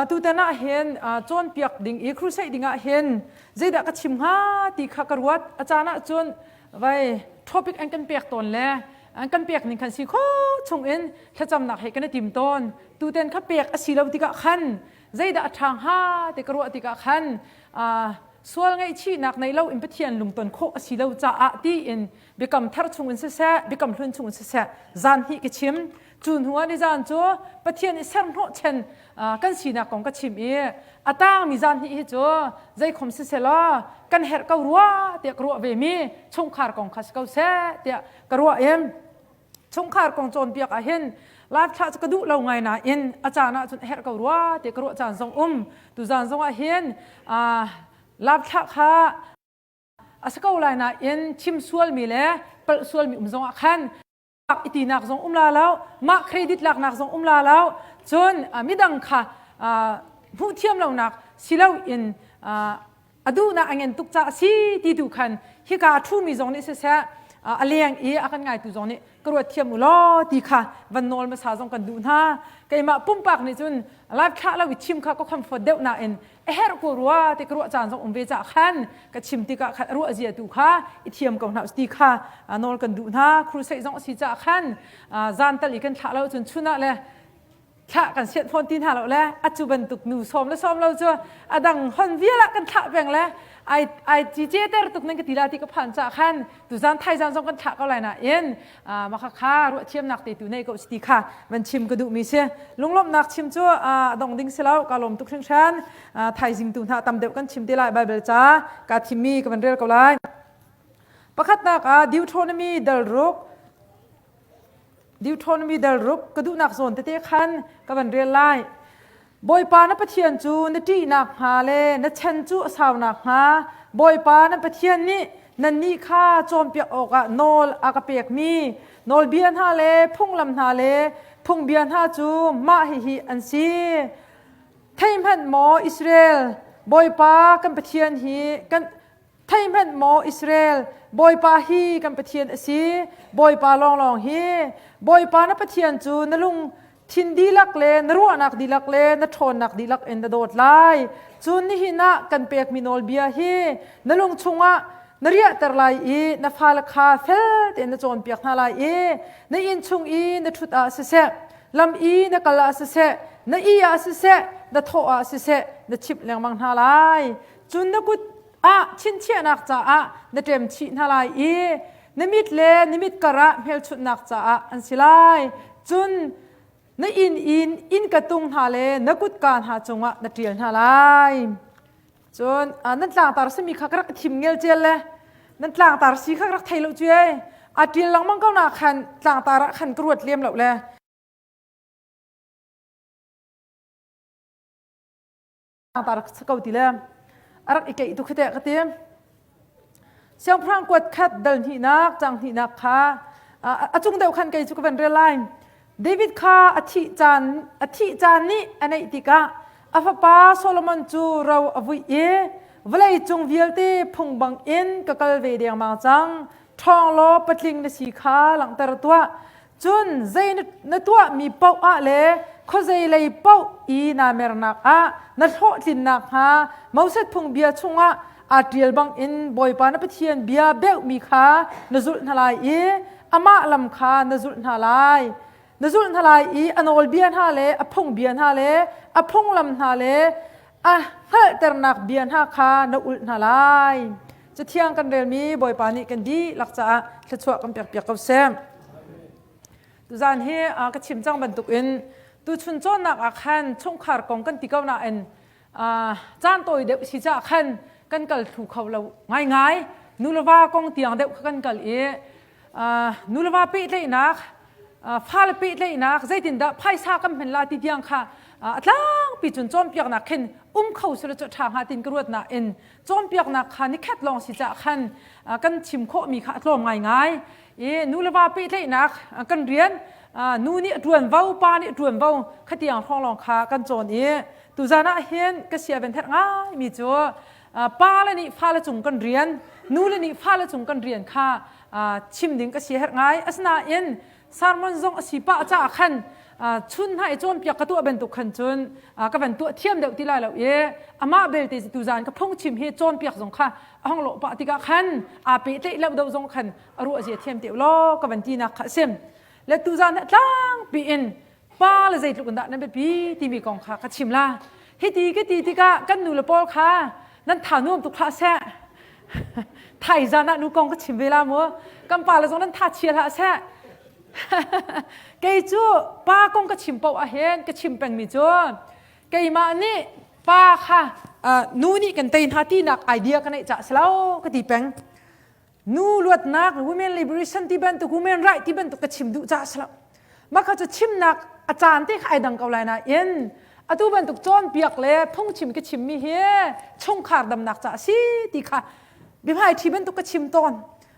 Tutan ah hin cawnpiak ding i crusade ding ah hin zeidah ka chim hnga ti kha ka ruat. A caan ah cun vai topic an kan pek tawn le an kan pek ning khan si kho chung in thlacamnak he kan i tim tawn. Tuten kha pek a si lo tikah khan zeidah a ṭha hnga ti ka ruah tikah khan sual ngaihchihnak nei lo in Pathian lungton khawh a si lo caah tiin biakam thar chung in siseh biakam hlun chung in siseh zan hnih ka chim. Cu hnu ah nizan cu Pathian i serhnawh chen kan sinak kong ka chim i a tangmi zan hnih hi cu zeikhom siselaw kan herh ko rua tiah ka ruah ve mi chungkhar kong kha si ko seh tiah ka ruah i chungkhar kong cawnpiak ah hin live thlah cu ka duh lo ngai nain a caan ah cun a herh ko rua tiah ka ruah caan zong um. Tuzaan zong ah hin live thlah kha a si ko lai nain chim sualmi le palh sualmi um zong ah khan i tinak zong um la lo, mah credit laknak zong um la lo. Cun midang kha hmuh thiam lonak si lo in a duhnak a ngen tuk ca a si ti tu khan hika a ṭhumi zong nih siseh, a leng i a kan ngaitu zong nih ka ruat thiam u law ti kha van nawl hmasa zong kan duh hna. Keimah pumpak nih cun live thlah lo i chim kha ka comfort deuh nain a herh ko rua ti ka ruah caan zong um ve cah khan ka chim tikah khan a ruah zia tu kha i thiam ko hna ti kha nawl kan duh hna. Crusade zong a si cah khan zan tal i kan thlah lo cun chun ah le thlah kan siat fawn ti hna lo le a cu bantuk nu sawm le sawm lo cu a dang hon vial ah kan thlah peng le ai ai ci ce ter tuk nan ka ti la ti ka phan cah khan tuzan thaizan zong kan thlah ko lai nain maka kha ruah thiamnak te tu nei ko ti kha van chim ka duh mi si. Lunglawmhnak chim cu dong ding si lo. Ka lawm tuk hringhran. Thaizing tu hna tam deuh kan chim te lai. Bible ca ka thim mi ka van rel ko lai. Pakhatnak ah Deuteronomy dal ruk, Deuteronomy dal ruk ka duhnak zawn tete khan ka van rel lai. Bawipa na Pathian cu na ṭihnak hnga le na chan cu a sau nakhnga Bawipa na Pathian nih nannih kha cawnpiak awkah nawl a ka pekmi nawlbia hna le phunglam hna le phungbia hna cu mah hihi an si. Thei hmanh maw Israel, Bawipa kan Pathian hi kan Thei hmanh maw Israel, Bawipa hi kan Pathian a si, Bawipa lawnglawng hi. Bawipa na Pathian cu na lung thin dihlak le na ruahnak dihlak le na ṭhawnnak dihlak in na dawt lai. Cun nihin ah kan pekmi nawlbia hi na lung chungah na riahter lai i na fale kha fel tein na cawnpiak hna lai i na inn chung i na ṭhut ah siseh, lam i na kal ah siseh, na ih ah siseh, na thawh ah siseh, na chimh lengmang hna lai. Cun na kut ah chinchiahnak caah na ṭem chih hna lai i na mit le na mit karah hmelchunhnak caah an si lai. Cun na inn in innka tung hna le na kutka hna cungah na ṭial hna lai. Cun nan tlangtar simi kha ka rak thim ngelcel le nan tlangtar si kha ka rak thei lo cu ei. A ṭial lengmang ko na khan tlangtar ah khan ka ruat lem lo le. Tar ko ti le a rak i keih tu khi teh ka ti. Siangpahrang kuat khat dal hnihnak cang hnihnak kha a cung deuh khan kei cu ka van rel lai. David kha a thih caan a thih caan nih a neih tikah a fapa Solomon cu ro a vuih i vawlei cung vialte phung bang in ka kal ve dengmang cang, ṭhawng law patling na si kha langhter tuah. Cun zei na tuahmi paoh ah le khuazei lei paoh i naa mernak ah na hlawhtlinnak hnga Moses phungbia chungah aa ṭial bangin Bawipa na Pathian bia beuhmi kha na zulh hna lai i amah lam kha na zulh hna lai. Na zulh hna lai i a nawlbia hna le a phungbia hna le a phunglam hna le a hngalhternak bia hna kha na ulh hna lai. Cathiang kan relmi Bawipa nih kan dihlak caah thluachuah kan pekpiak ko seh. Tuzaan hi ka chim cang bantukin tuchun cawnnak ah khan chungkhar kong kan ti ko nain caan tawi deuh si caah khan kan kal thlu kho lo ngaingai. Nu le va kong tiang deuh kha kan kal i nu le va pehtlaihnak, fale pehtlaihnak, zeitindah phaisa kan hman la ti tiang kha a tlangpi cun cawnpiaknak khin um kho sila cu ṭha hnga tin ka ruat nain cawnpiaknak kha nikhat lawng si caah khan kan chim khawhmi kha a tlawm ngaingai. I nu le va pehtlaihnak kan rian, nu nih a ṭuanvo, pa nih a ṭuanvo khatiang hrawng lawng kha kan cawn i tuzan ah hin ka sia ven herh ngaimi cu pa le nih fale cung kan rian, nu le nih fale cung kan rian kha chim ding ka sia herh ngai. Asinain sermon zong a si pah caah khan Chun hna i cawnpiak ka tuah bantuk khan cun ka van tuah thiam deuh ti lai lo i amah belte tuzaan ka phungchim hi cawnpiak zong kha a hong lawh pah tikah khan aa pehtlaih lo deuh zong khan a ruah zia thiam te law ka van tinak kha a sim. Le tuzaan ah tlangpi in pa le zeitluk in dah nan biapi timi kong kha ka chim la. Hiti ka ti tikah kan nu le pawl kha nan tha nuam tuk hlah seh. Thaizan ah nu kong ka chim ve la mu. Kan pa le zong nan tha chia hlah seh. Kei cu pa kong ka chim paoh ahhin ka chim pengmi cu keimah nih pa kha nu nih kan tei hna tinak idea ka neih cah si lo ka ti peng. Nu luatnak, women liberation ti bantuk, women right ti bantuk ka chim duh cah si lo. Mah kha cu chimnak a caan te kha ai dang ko lai nain atu bantuk cawnpiak le phungchim ka chimmi hi chungkhar damnak ca a si ti kha biahmai ṭhi bantuk ka chim tawn.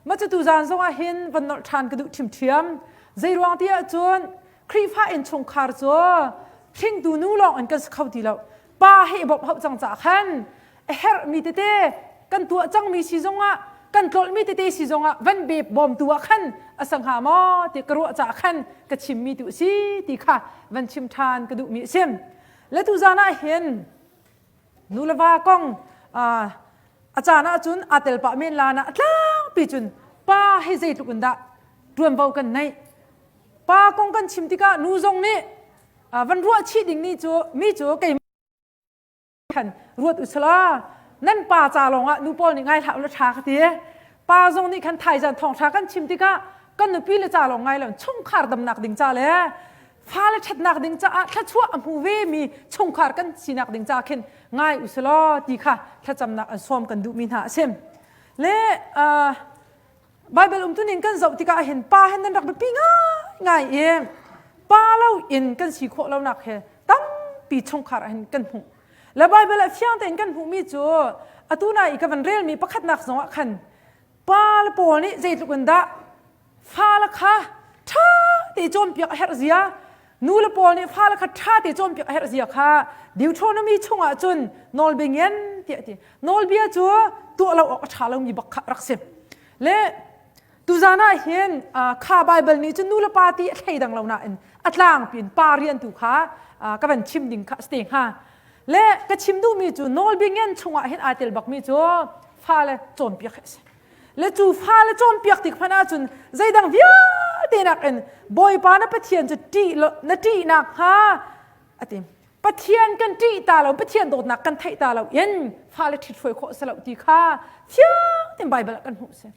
Mah cu tuzaan zong ah hin van nolh ṭhan ka duh ṭhiamṭhiam. Zeiruang ti ahcun Khrihfa innchungkhar cu hringtu nu lawng in kan si kho ti lo. Pa he i bawmh hauh cang caah khan a herhmi tete kan tuah cangmi si zongah kan tlolhmi tete si zongah van bep bawmtu ah khan a sa hnga maw ti ka ruah caah khan ka chimmi tu a si ti kha van chim ṭhan ka duhmi a si. Le tuzaan ah hin nu le va kong a caan ahcun aa tel pah men la na a tlangpi cun pa hi zeitluk in dah ṭuanvo kan neih pa kong kan chim tikah nu zong nih van ruah chih ding ni cu mi cu kei khan ruat u sala nan pa ca lawng ah nu pawl nih ngai hlah u la ṭha ka ti pa zong nih khan thaizan thawngṭha kan chim tikah kan nupi le ca lawng ngai lo chungkhar damnak ding ca le fale ṭhatnak ding caah thluachuah a hmu ve mi chungkhar kan sinak ding ca khin ngai u selaw ti kha thlacamnak an sawm kan duhmi hna a si le Bible umtuning kan zoh tikah hin pa hin nan rak biapi ngai ngai i pa lo in kan si khawh lonak he tampi chungkhar ah hin kan hmuh le Bible ah fiang tein kan hmuhmi cu atu na i ka van relmi pakhatnak zong ah khan pa le pawl nih zeitluk in dah fale kha ṭha te cawnpiak a herh zia nu le pawl nih fale kha ṭha te cawnpiak a herh zia kha Deuteronomy chungah cun nawlbia ngen tiah ti nawlbia cu tuah lo awk a ṭha lomi bak kha rak si le tuzan ah hin kha Bible nih cun nu le pa ti a thleidang lo nain a tlangpi in pa rian tu kha ka van chim ding kha a si te hnga le ka chim duhmi cu nawlbia ngen chungah hin aa tel bakmi cu fale cawnpiak hi a si le cu fale cawnpiak tik hmanh ahcun zeidang vialte nakin Bawipa na Pathian cu ṭih na ṭihnak hnga a ti Pathian kan ṭih ta lo Pathian dawtnak kan theih ta lo in fale ṭhithruai khawh si lo ti kha fiang tein Baibal ah kan hmuh si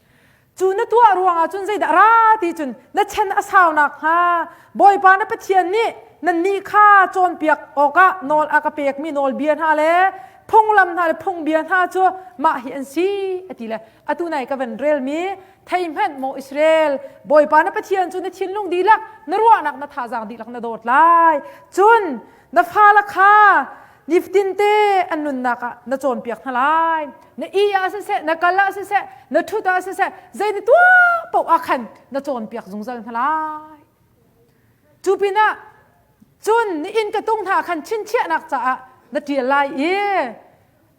cu na tuah ruangah cun zeidah ra ti cun na chan a sau nakhnga Bawipa na Pathian nih nannih kha cawnpiak awkah nawl a ka pekmi nawlbia hna le phunglam hna le phungbia hna cu mah hi an si a ti le atu nai ka van relmi thei hmanh maw Israel Bawipa na Pathian cu na thinlung dihlak na ruahnak na thazaang dihlak na dawt lai cun na fale kha nifatin te an nunnak ah na cawnpiak hna lai na i ah siseh na kal ah siseh na ṭhut ah siseh zei na tuah paoh ah khan na cawnpiak zungzal hna lai cu pinah cun na inn ka tung hna khan chinchiahnak caah na ṭial lai i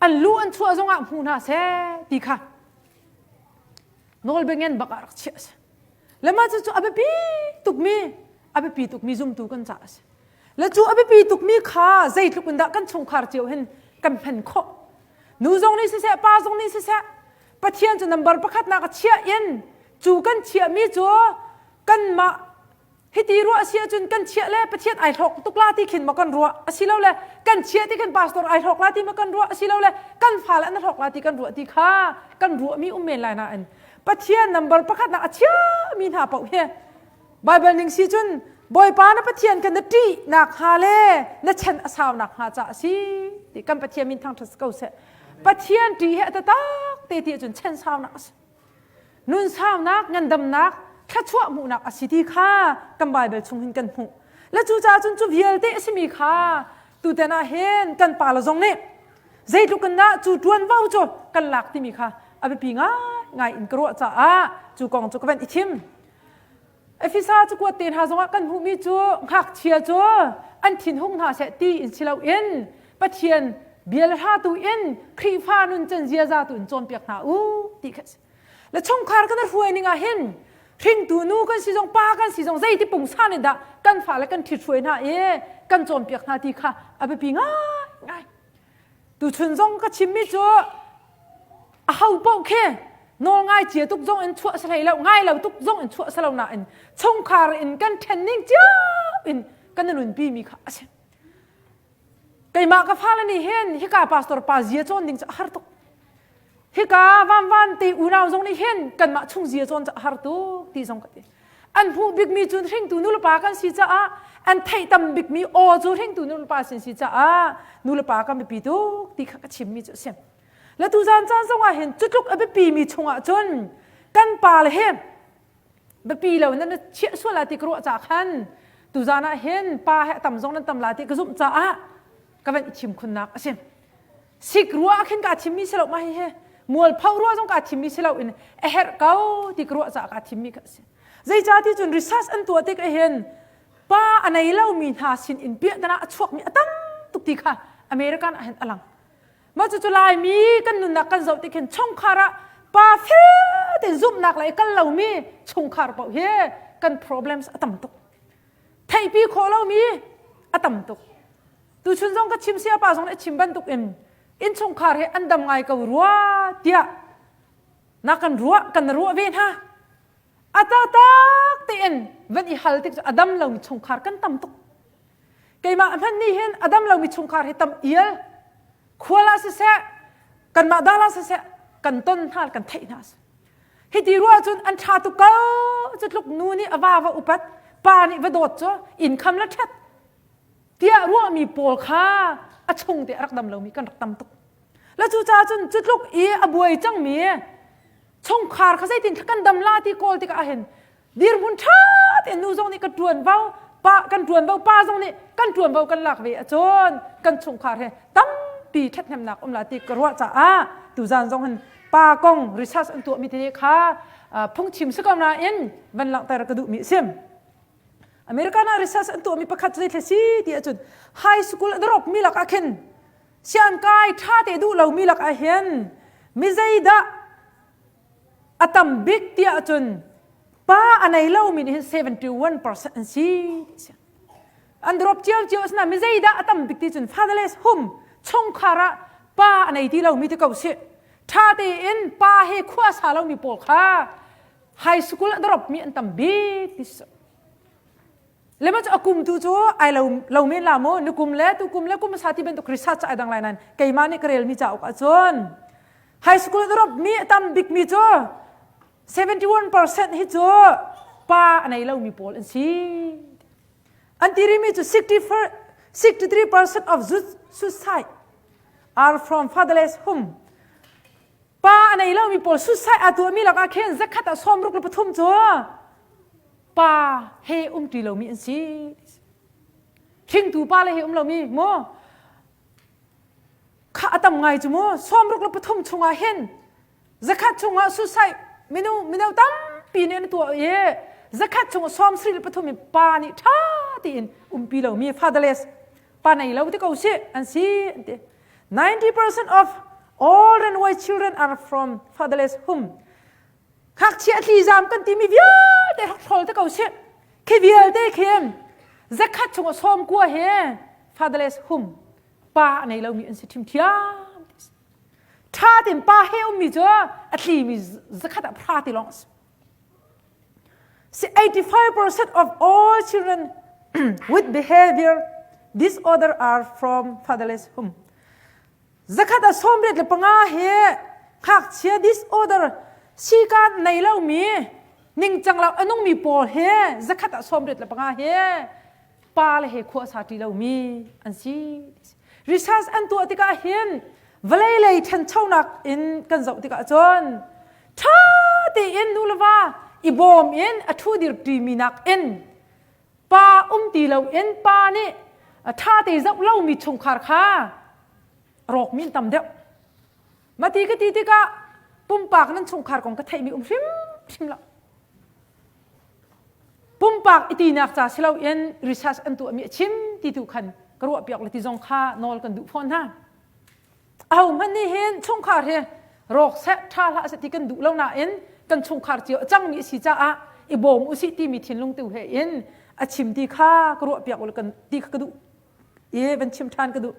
an lu an chuah zongah hmu hna seh ti kha nawlbengen bak ah rak chiah a si le mah cucu a biapi tukmi a biapi tukmi zumtu kan caah a si le cu a biapi tukmi kha zeitluk in dah kan chungkhar cio hin kan hman khawh nu zong nih siseh pa zong nih siseh Pathian cu number pakhatnak a chiah in cu kan chiahmi cu kanmah hiti ruah a si ahcun kan chiah le Pathian ai hlawk tuk la ti khin ma kan ruah asilole kan chiah ti khin pastor ai hlawk la ti ma kan ruah asilole kan fale an hlawk la ti kan ruah ti kha kan ruahmi um men lai nain Pathian number pakhat nak a chiami hna paoh hi Bible ning si cun Bawipa na Pathian kan na ṭih nak hnga le na chan a sau nak hnga ca a si ti kan Pathian min thangṭhat ko seh Pathian ṭih hi a tatak te ti ahcun chan saunak a si nun saunak ngandamnak thluachuah hmuhnak a si ti kha kan Bible chung hin kan hmuh le cucaah cun cu vialte a simi kha tutan ah hin kan pa le zong nih zeitluk in dah cu ṭuanvo cu kan lak timi kha a biapi ngaingai in ka ruah caah cu kong cu ka van i thim Efesa cakuat te hna zongah kan hmuhmi cu ngakchia cu an thinhung hna seh ti in si loin Pathian bia le hla tu in Khrihfa nun can ziaza tu in cawnpiak hna u ti kha a si. Le chungkhar kan hruai ning ah hin Hringtu nu kan si zong pa kan si zong zeiti pungsan in dah kan fale kan ṭhithruai hna i kan cawnpiak hna ti kha a biapi ngaingai. Tuchun zong ka chimmi cu a ho paoh khi nawl ngai cia tuk zong in chuah si hlei lo ngai lo tuk zong in chuah si lo nain chungkhar in kan ṭhen ning cio in kan nunpi mi kha a si. Keimah ka fale nih hin hika pastor pa zia cawn ding cu a har tuk. Hika vanvan te unau zong nih hin kanmah chung zia cawn cu a har tuk ti zong ka ti. An hmuh bikmi cu hringtu nulepa kan si caah an theih tam bikmi aw cu hringtu nulepa sin si caah nulepa kan biapi tuk ti kha ka chimmi cu a si. Le tuzan caan zong ah hin cutluk a biapimi chungah cun kan pa le he biapi lo nan chiah sual la ti ka ruah ca khan tuzan ah hin pa he tam zong nan tam la ti ka zumh caah ka van i thim khunnak a si. Sik ruah khin ka thimmi si lo ma hi he mualpho ruah zong ka thimmi si lo in a herh ko ti ka ruah caah ka thimmi kha a si. Zeicah ti cun research an tuah tik ah hin pa a nei lomi hna sin in piahtana a chuakmi a tam tuk ti kha American ah hin a lang. Mah cucu Laimi kan nunnak kan zoh tik hin chungkhar ah pa fel tein zumhnak le kal lomi chungkhar paoh hi kan problems a tam tuk. Theihpi khawh lomi a tam tuk. Tuchun zong ka chim sia pa zong nih a chim bantuk in innchungkhar hi an dam ngai ko rua tiah na kan ruah kan ruah ve hna. A taktak tein van i hal tik cu a dam lomi chungkhar kan tam tuk. Keimah hmanh nih hin a dam lomi chungkhar hi tam ial khual ah siseh kanmah dal ah siseh kan ton hna kan theih hna hiti ruah cun an ṭha tuk ko cu tluk nu nih a va va upat pa nih va dawt cu inn kham la ṭhat tiah ruahmi pawl kha a chung te a rak dam lomi kan rak tam tuk la cu ca cun cu tluk i a buai cangmi chungkhar kha zeitin kan dam la ti kawl tikah hin dirhmun ṭha tein nu zong nih kan ṭuanvo pa kan ṭuanvo pa zong nih kan ṭuanvo kan lak ve ahcun kan chungkhar he tampi ṭhathnemnak um la ti ka ruah caah tuzan zong hin pa kong research an tuahmi te kha phungchim si ko nain van langhter ka duhmi a si. American ah research an tuahmi pakhat cu zei si ti ahcun high school a drop mi lakah khin siangkai ṭha te duh lomi lakah hin mi zeidah a tam bik tiah cun pa a nei lomi nih hin 71% an si an drop cio cio asina mi zeidah a tam bik ti cun fatherless home chungkhar ah pa a nei ti lomi ti ko si ṭha tein pa he khua sa lomi pawl kha high school a drop mi an tam bik ti si le ma cu a kum tu cu ai lo lo men la mu nu kum le tu kum le kum sa ti bantuk research ai dang lai nan keimah nih ka rel mi cauk ahcun High school drop mi a tam bikmi cu 71% hi cu pa a nei lomi pawl an si. An ti rihmi cu 63% of suicide are from fatherless home. Pa a nei lomi pawl suicide aa tuahmi lakah khin zakhat ah 63 cu pa he um ti lomi an si. Hringtu pa le he um lomi mu kha a tam ngai cu mu 63 chungah hin zakhat chungah suicide minu mino tampi nih an tuah i zakhat chungah 73 in pa nih ṭha tein umpi lomi fatherless pa nei lo ti ko si an si an ti 90% of all runaway children are from fatherless home ngakchia tlizam kan timi vialte hrol te ko si khi vialte khin zakhat chungah 90 he fatherless home pa a nei lomi an si ṭhimṭhiam ṭha tein pa he ummi cu a tlimi zakhat ah phra ti lawng a si 85% of all children with behavior disorder are from fatherless home zakhat ah 85 he ngakchia disorder sikan nei lomi ningcang lo a nungmi pawl he zakhat ah 85 he pa le he khua sa ṭi lomi an si. Research an tuah tikah hin vawlei lei ṭhanchonak in kan zoh tikah cun ṭha tein nu le va i bawm in a ṭhu dir ṭimi nakin pa um ti loin pa nih ṭha te zoh lomi chungkhar kha rawkmi an tam deuh. Mati ka ti tikah pumpak nan chungkhar kong ka theihmi um hrimhrim lo. Pumpak i tinak ca si loin research an tuahmi a chim ti tu khan ka ruah piak le ti zong kha nawl kan duh fawn hna. Ahohmanh nih hin chungkhar hi rawk seh ṭha hlah seh ti kan duh lo nain kan chungkhar cio a cangmi a si caah i bawm usih timi thinlung tu he in a chim ti kha ka ruah piak ul kan ti kha ka duh i van chim ṭhan ka duh.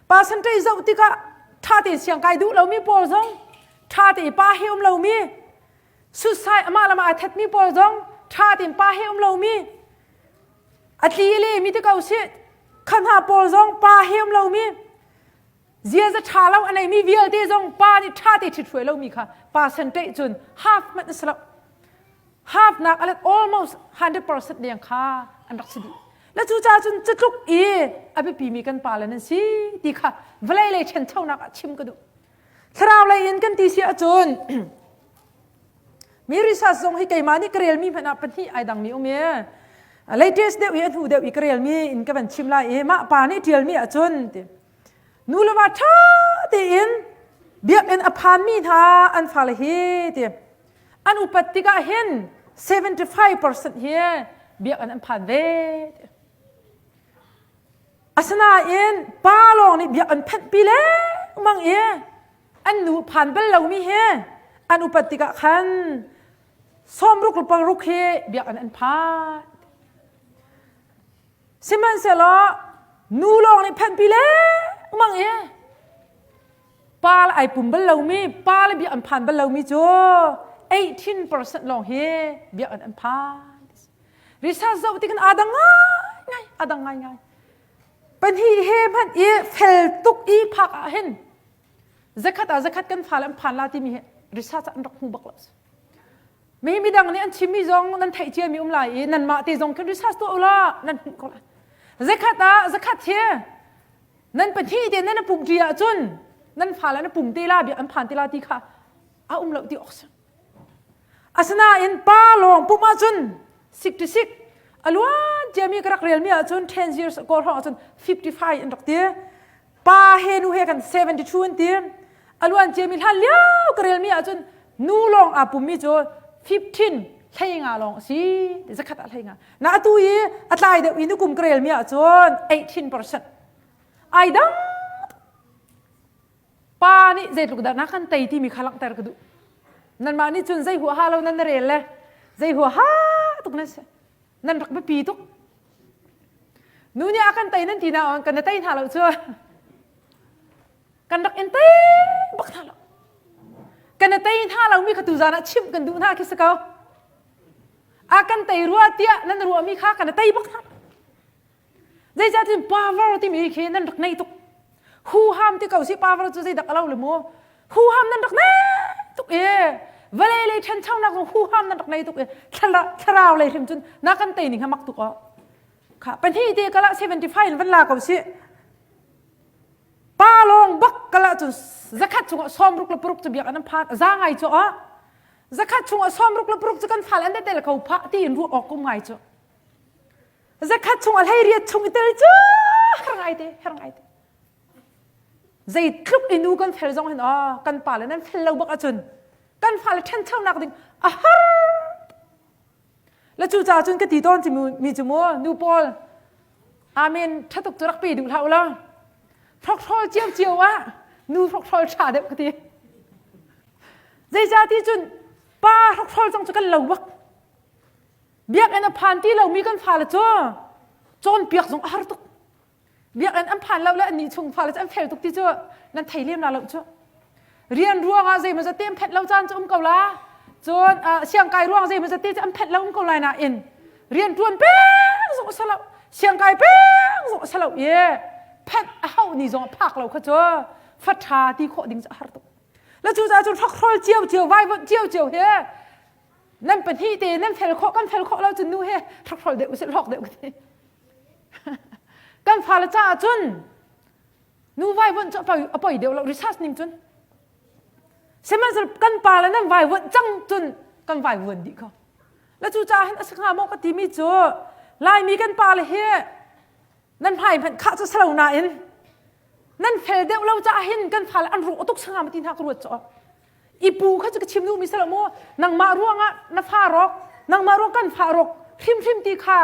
Percentage zoh tikah ṭha tein siang kai duh lomi pawl zong ṭha te pa he um lomi suicide amah lam ah aa thatmi pawl zong ṭha tein pa he um lomi a tli le mi te ko si kha hna pawl zong pa he um lomi ziaza ṭha lo a neimi vialte zong pa nih ṭha te ṭhit hruai lomi kha percentage cun half hmanh a si lo. Half nak alet almost 100% deng kha an rak si dih. La cu ca cun catluk i a biapi mi kan pa le nan si ti kha vawlei lei ṭhenchonak ah chim ka duh. Thlarau lei in kan ti si ahcun mi research zong hi keimah nih ka relmi hmanh ah pahnih ai dangmi um i latest deuh i a hnu deuh i ka relmi in ka van chim lai i mah pa nih ṭialmi ahcun ti nu le va ṭha tein biakinn a phanmi hna an fale hi ti an upat tikah hin 75% hi biakinn an phan ve asinain pa lawng nih biakinn phenhpi lengmang i an nu phan bal lomi hi an upat tikah khan sawmruk le paruk hi biakinn an phan Sihmanhsehlaw nu lawng nih phenhpi lengmang i pa le ai pum bal lomi, pa le bia an phan bal lomi cu 18% lawng hi biakinn an phan. Research zoh tikhin aa dang ngaingai, aa dang ngaingai. Pahnih he hmanh i fel tuk i phak ah hin zakhat ah zakhat kan fale an phan la timi hi research ah an rak hmu bak lo. Mi midang nih an chimmi zong nan theih ciami um lai i nanmah te zong khin research tuah ula nan hmuh ko lai. Zakhat ah zakhat hi nan pahnih te nan pumh ṭi ahcun nan fale na pum te la biak an phan te la ti kha a um lo ti awk si. Asinain pa lawng pumh ahcun 66 a luan ciami ka rak relmi ahcun 10 years ago hrawng ahcun 55 an rak ti. Pa he nu he kan 72 an ti. A luan ciami hlan lio ka relmi ahcun nu lawng aa pummi cu 15 hlei nga lawng a si. Zakhat ah hlei nga. Na atu i a tlai deuh i nukum ka relmi ahcun 18%. Ai dang pa nih zeitluk dah na kan tei timi kha langhter ka duh. Nanmah nih cun zei huaha lo nan rel le zei huaha tuk nan si. Nan rak biapi tuk. Nu nih a kan tei nan ti na kan na tei hna lo cu. Kan rak in tei bak hna lo. Kan na tei hna lo mi kha tu zan ah chimh kan duh hna khi si ko. A kan tei rua tiah nan ruah mi kha kan na tei bak hna. Zeicahtiah power timi khi nan rak nei tuk. Huham ti ko si power cu zeidak a lo le mu. Huham nan rak nei tuk i vawlei lei ṭhanchonak zong huham nan rak nei tuk i thlarau lei hrim cun na kan tei ning ha mak tuk aw. Kha pahnih te kala 75 in van la ko si. Pa lawng bak kala cun zakhat chungah sawmruk le paruk cu biak an phan za ngai cu a zakhat chungah sawmruk le paruk cu kan fal an tel ko pha ti in ruah awk um ngai cu zakhat chung a hlei riat chung i tel cu her ngai te her ngai te zeitluk i nu kan fel zong hin aw kan pa le nan fel lo bak ahcun kan fale ṭhanchonak ding a har le cu ca cun ka ti tawn mi cu mu nu pawl amen ṭhatuk cu rak pe duh hlah ula hrokhrol cio cio ah nu hrokhrol ṭha deuh ka ti zeicah ti cun pa hrokhrol zong cu kan lo bak Biakinn a phan ti lomi kan fale cu cawnpiak zong a har tuk. Biakinn an phan lo le annih chung fale cu an fel tuk ti cu nan thei lem la lo cu. Rian ruangah zeimaw zat te an phenh lo caan cu um ko la. Cun siangkai ruang zeimaw zat te cu an phenh lo um ko lai nain rian ṭuan peng zong a si lo. Siangkai peng zong a si lo i phenh a hauh ni zong a phak lo kha cu fa ṭha ti khawh ding cu a har tuk. Le cucaah cun hrokhrol cio cio vaivuanh cio cio he nan pahnih te nan fel khawh kan fel khawh lo cun nu he hrokhrol deuh usih hlawk deuh ti kan fale caah cun nu vaivuanh cu a poi deuh lo research ning cun sihmanhsehlaw kan pa le nan vaivuanh cang cun kan vaivuan dih ko la cu caah hin a si hnga maw ka timi cu laimi kan pa le hi nan hmai hmanh khah cu salo nain nan fel deuh lo caah hin kan fale an ruh tuk sanga ma ti hna ka ruat cu i pu kha cu ka chim duhmi si lo mu nangmah ruangah na fa rawk nangmah ruang kan fa rawk hrimhrim ti kha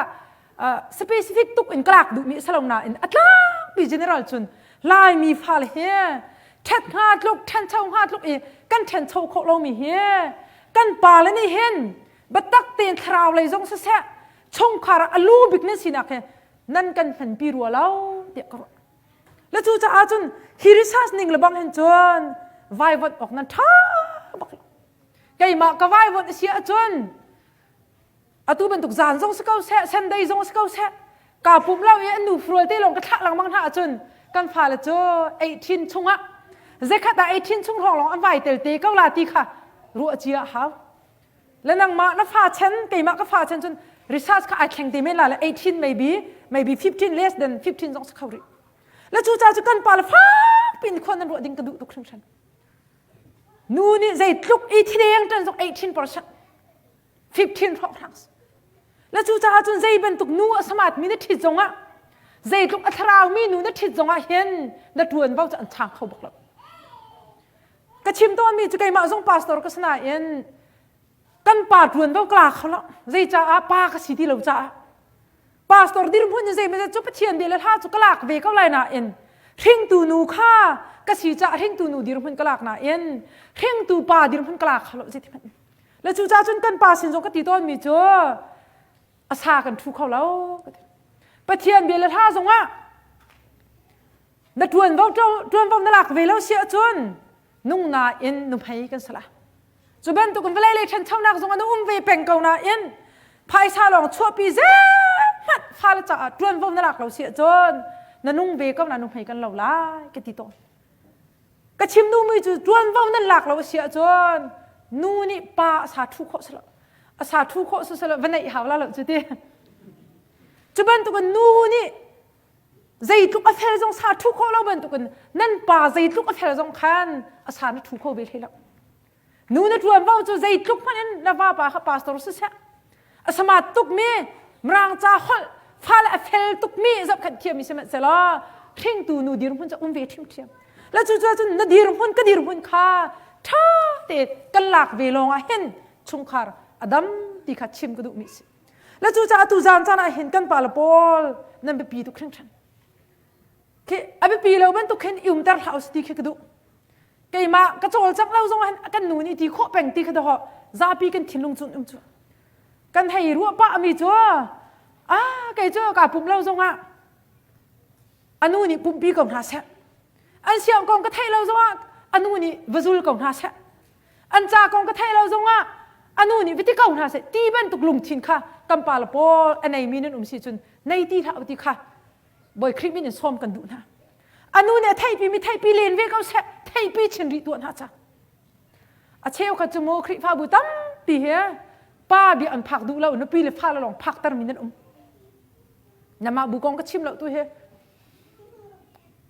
specific tuk in ka lak duhmi si lo nain a tlangpi general cun laimi fale hi ṭhet hnga tluk ṭhencho hnga tluk i kan ṭhencho khawh lomi hi kan pale nih hin. Biatak tein thlarau lei zong siseh chungkhar ah a lu bik nan sinak he nan kan hmanpi rua lo tiah ka ruah. Le cu caah cun hi research ning le bang hin cun vaivuanh awk nan ṭha bak lo. Keimah ka vaivuanh a si ahcun atu bantuk zan zong si ko seh Sunday zong si ko seh kaa pum lo i an nu furual te lawng ka thlah lengmang hna ahcun kan fale cu 18 chungah zekhat ah 18 chung hrawng lawng an vai tel te ko la ti kha ruah cia a hau. Le nangmah na fa chen keimah ka fa chen cun research kha ai thleng te men la le 18 maybe maybe 15 less than 15 zong si kho rih. Le cu ca cu kan pa le fak pin khuan nan ruah ding ka duh tuk hringhran. Nu nih zeitluk i thileng tan zong 18% 15 hrawng hrang le cu caah cun zei bantuk nu a samat mi na ṭhit zongah zeitluk a thlarau mi nu na ṭhit zongah hin na ṭuanvo cu an chang kho bak lo. Ka chim tawnmi cu keimah zong pastor ka si nain kan pa ṭuanvo ka la kho lo. Zeicaah pa ka si ti lo caah. Pastor dirhmun in zeimawzat cu Pathian bia le hla cu ka lak ve ko lai nain hringtu nu kha ka si caah hringtu nu dirhmun ka lak nain hringtu pa dirhmun ka lak kho lo zeiti hmanh. Le cucaah cun kan pa sin zong ka ti tawnmi cu a sa kan ṭhu kho lo. Pathian bia le hla zongah na ṭuanvo ṭuanvo na lak ve lo si ahcun nung nain nuhmei kan si la. Cu bantuk in vawlei lei ṭhanchonak zong an um ve peng ko nain phaisa lawng chuahpi zeihmanh fale caah ṭuanvo na lak lo si ahcun na nung ve ko na nuhmei kan lo lai ka ti tawn. Ka chim duhmi cu ṭuanvo nan lak lo a si ahcun nu nih pa a sa ṭhu khawh si lo. A sa ṭhu khawh si lo va neih hau la lo cu ti. Cu bantukin nu nih zeitluk a fel zong sa ṭhu khawh lo bantukin nan pa zeitluk a fel zong khan a sa na ṭhu kho ve hlei lo. Nu na ṭuanvo cu zeitluk hmanh in na vapa kha pastor siseh a sama tukmi mirang ca holh fale a fel tukmi zohkhenh thiammi sihmanhsehlaw hringtu nu dirhmun cu um ve ṭhiamṭhiam. Le cu cun na dirhmun ka dirhmun kha ṭha te kan lak ve lawng ah hin chungkhar a dam ti kha chim ka duhmi si. Le cucaah tu zan caan ah hin kan pale pawl nan biapi tuk hringhran. Khi a biapi lo bantuk khin i umter hlah usih ti khi ka duh. Keimah ka cawlcangh lo zong ah hin kan nu nih ti khawh peng ti kha dawh zapi kan thinlung cun um cu. Kan hei ruah pah mi cu ah kei cu kaa pum lo zong ah a nu nih pumpi ko hna seh. An siang kong ka theih lo zong ah a nu nih va zul ko hna seh. An ca kong ka theih lo zongah a nu nih va ti ko hna seh ti bantuk lungthin kha kan pa le pawl a neimi nan um si cun nei ti hlah u ti kha Bawi Khrih min in sawm kan duh hna. A nu nih a theihpi mi theihpi len ve ko seh theihpi chin rih tuah hna ca. A cheukhat cu mu Khrihfabu tampi he pa bia an phak duh lo nupi le fa le lawng phakter mi nan um. Namah bu kong ka chim lo tu hi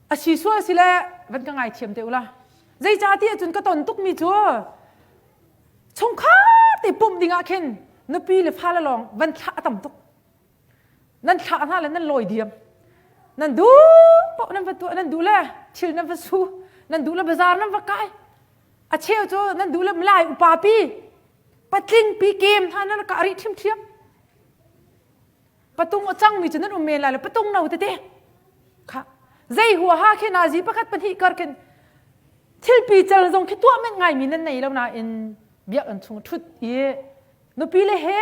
A si sual si le van ka ngaithiam te ula. Zeicahtiah cun ka ton tukmi cu chungkhar te pumh ding ah khin nupi le fale lawng van thlah a tam tuk. Nan thlah hna le nan lawi diam. Nan duh paoh nan va tuah, nan duh le thil nan va su, nan duh le bazaar nan va kai. A cheu cu nan duh le malai upa pi, patling pi kem hna nan ka rih ṭhiamṭhiam. Patung a cangmi cu nan um men lai lo patung no tete kha zei huaha khi nazi pakhat pahnih kar khin thilpi cal zong khi tuah men ngaimi nan nei lo nain biakinn chung ṭhut i nupi le he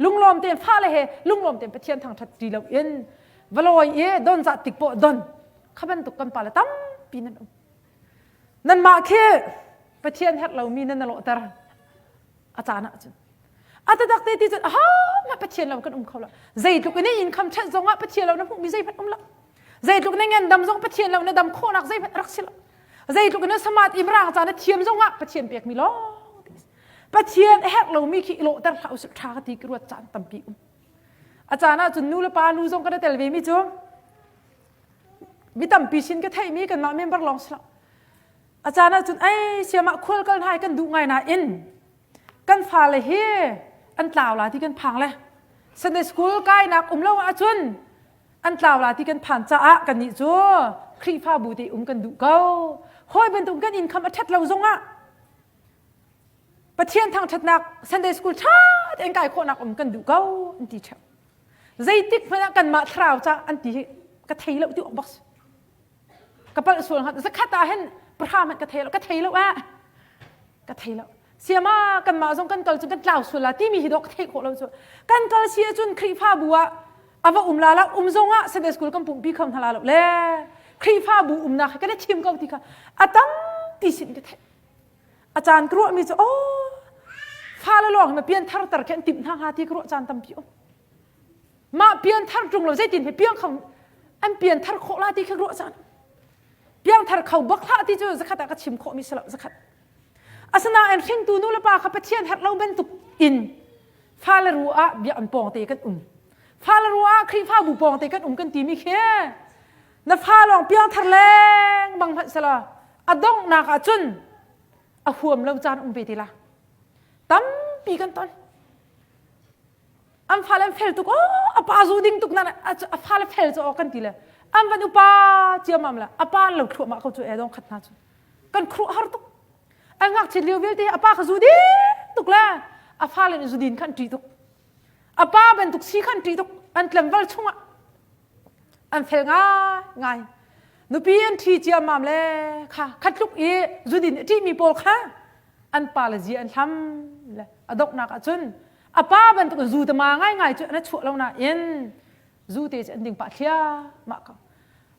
lunglawm tein fale he lunglawm tein Pathian thangṭhat ti lo in valawi i don zat tik poh don kha bantuk kan pale tampi nan um nanmah khi Pathian herh lomi nan na lawhter a caan ah cun a tatak te ti cun ahohmanh Pathian lo kan um kho lo zeitluk in income ṭhat zong ah Pathian lo na hmuhmi zeihmanh um lo zeitluk na ngandam zong Pathian lo na dam khawhnak zeihmanh rak si lo zeitluk in na samat i mirang ca na thiam zong ah Pathian pekmi lawng Pathian a herh lomi khi i lawhter hlah usih ṭha ka ti ka ruat caan tampi um a caan ah cun nu le pa nu zong kan i tel ve mi cu mi tampi sin ka theihmi kanmah member lawng si lo A caan ahcun ei siamah khual kal hna hi kan duh ngai nain kan fale hi an tlau la ti kan phang le Sunday school kainak um lo ahcun an tlau la ti kan phan caah kannih cu Khrihfabu te um kan duh ko. Hawi bantuk kan income a ṭhat lo zongah Pathian thangṭhatnak Sunday school ṭha tein kai khawhnak um kan duh ko an ti ṭheo. Zeitik hmanh ah kanmah thlarau ca an ti hi ka thei lo ti awk bak si. Ka palh sual hnga zakhat ah hin pahra hmanh ka thei lo ka thei lo ah ka thei lo. Siama kanmah zong kan kal cu kan tlau sual la timi hi dawh ka theih khawh lo cu. Kan kal si ahcun Khrihfabu ah a va um la la um zong ah Sunday school kan pumhpi kho hna la lo le Khrihfabu umnak hi kan i thim ko ti kha a tampi sin ka theih. A caan ka ruahmi cu oh fale lawng na pian thar tar khi an timh hna hnga ti ka ruah caan tampi um. Mah pian thar ṭung lo zeitin he piang kho an pian thar khawh la ti kha ruah caan. Piangthar kho bak hlah ti cu zakhat ah ka chim khawhmi si lo zakhat. Asinain hringtu nu le pa kha Pathian herh lo bantuk in fale ru ah bia an pawng te kan um. Fale ru ah Khrihfabu pawng te kan um kan timi khi na fa lawng piangthar lengmang hmanh sela a donghnak ah cun a huam lo caan um ve te la. Tampi kan ton. An fale an fel tuk oh a pa zu ding tuk nan a fale fel cu kan ti le an van upa ciamam le a pa lo thluahmah ko cu e dong khat hna cu kan khruh har tuk an ngakchiat lio vialte a pa kha zu ding tuk le a fale nih zu din khan ṭih tuk a pa bantuk si khan ṭih tuk an tlemval chungah an fel ngai ngai nupi an ṭhi ciammam le kha khatluk i zudin a ṭihmi pawl kha an pa le zi an hlam le a donghnak ah cun a pa bantuk in zu tama ngai ngai cu an chuah lo nain zu te cu an ding pah thliahmah ko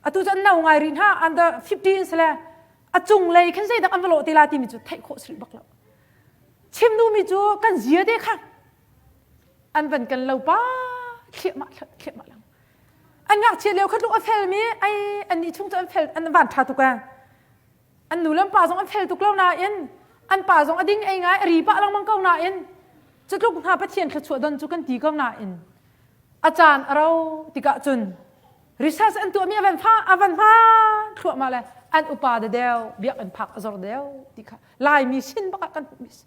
atu cu an no ngai rih hna under 15 sile a cung lei khin zeidak an va lawh te la timi cu theih khawh si bak lo chim duhmi cu kan zia te kha an van kan lo pa thliahmah thliahmah lang an ngakchia lio kha tluk a felmi ai an nih chung cu an fel an van tha tuk e an nu le an pa zong an fel tuk lo nain an pa zong a ding ei ngai a ri pah lengmang ko nain cutluk hna Pathian thluachuah don cu kan ti ko nain a caan a ro tikah cun research an tuahmi a van fa a van hma thluahmah le an upa de deu biak an phak a zor deu ti kha laimi sin bak ah kan hmuhmi si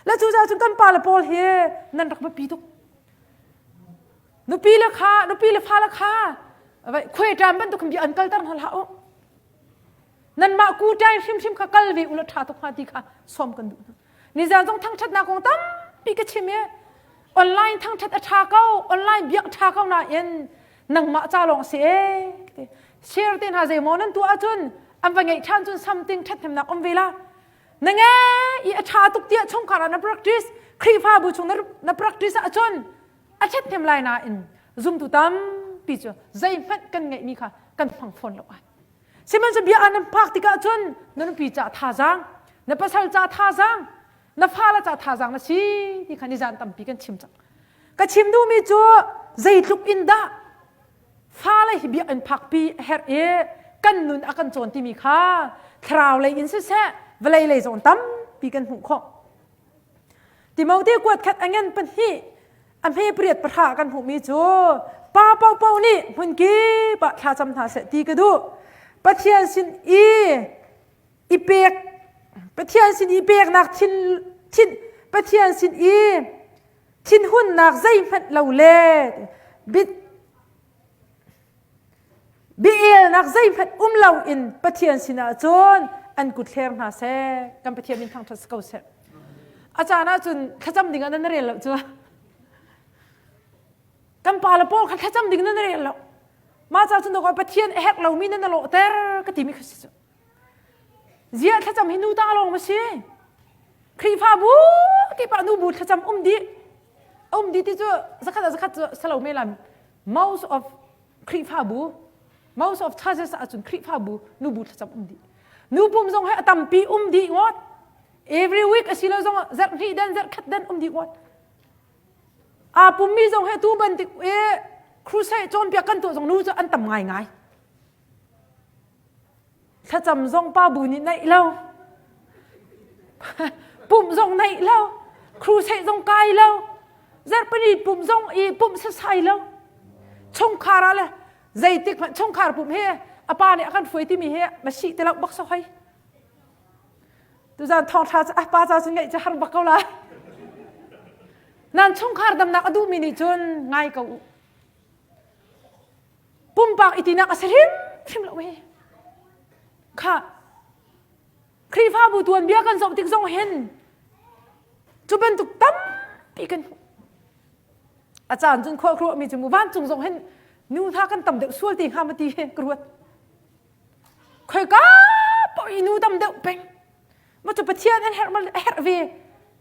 le cu cun kan pa le pawl hi nan rak biapi tuk nupi le kha nupi le fa le kha khuai ṭam bantuk bia an kalter hna hlah u nanmah kuṭai hrimhrim kha kal ve ulaw ṭha tuk hnga ti kha sawm kan duh hna nizan zong thangṭhatnak kong tampi ka chim i online thangṭhat a ṭha ko online biak ṭha ko nain nangmah ca lawng si e share te hna zeimaw nan tuah ahcun an va ngeih ṭhan cun something ṭhathnemnak um ve la na nge i a ṭha tuk tiah chungkhar ah na practice Khrihfabu chung na practice ahcun a ṭhathnem lai nain zumtu tampi cu zeihmanh kan ngeihmi kha kan hmang fawn lo ai Sihmanhsehlaw bia ah nan phak tikah cun na nupi ca thazaang, na pasal ca thazaang, na fale ca thazaang na si ti kha nizan tampi kan chim cang. Ka chim duhmi cu zeitluk in dah fale hi bia an phakpi a herh i kan nun a kan cawn timi kha thlarau lei in siseh vawlei lei zong tampi kan hmuh khawh. Timote kuat khat a ngen pahnih a hme pariat pahra kan hmuhmi cu pa paohpaoh nih hmun kip ah thlacam hna seh ti ka duh. Pathian sin i i pek Pathian sin i peknak thin thin Pathian sin i thinhunnak zeihmanh lo le bit Biaelnak zeihmanh um loin Pathian sinah cun an kut hler hna seh. Kan Pathian min thangṭhat si ko seh. A caan ah cun thlacam ding ah nan rel lo cu. Kan pa le pawl kha thlacam ding nan rel lo. Mah ca cun Pathian a herh lomi nan lawhter ka timi kha si cu. Ziah thlacam hi nu ta lawng ma si? Khrihfabu kip ah nu bu thlacam um dih. Um dih ti cu zakhat ah zakhat cu salo me lam most of Khrihfabu most of churches ahcun Khrihfabu nubu thlacam um dih. Nu pum zong he a tampi um dih ngawt. Every week asilo zong zarh hnih den zarh khat den um dih ngawt. Aa pummi zong he tu bantuk i crusade cawnpiak kan tuah zong nu cu an tam ngaingai. Thlacam zong pa bu nih naih lo. Pumh zong naih lo. Crusade zong kai lo. Zarhpini pumh zong i pumh sasai lo. Chungkhar ah le zeitik hmanh chungkhar pumh hi a pa nih a kan hruai timi hi ma si ti lo bak so hoi. Tuzan thawngṭha cu a pa ca cun ngaih cu har bak ko lai. Nan chungkhar damnak a duhmi nih cun ngai ko u. Pumpak i tinak a si hrimhrim lo hi. Kha Khrihfabu tuanbia kan zoh tik zong hin cu bantuk tampi kan hmuh. A caan cun khua ruahmi cu mu vancung zong hin nu hna kan tam deuh sual ti hnga ma ti hi ka ruat. Khoika paoh i nu tam deuh peng. Ma cu Pathian an herh a herh ve.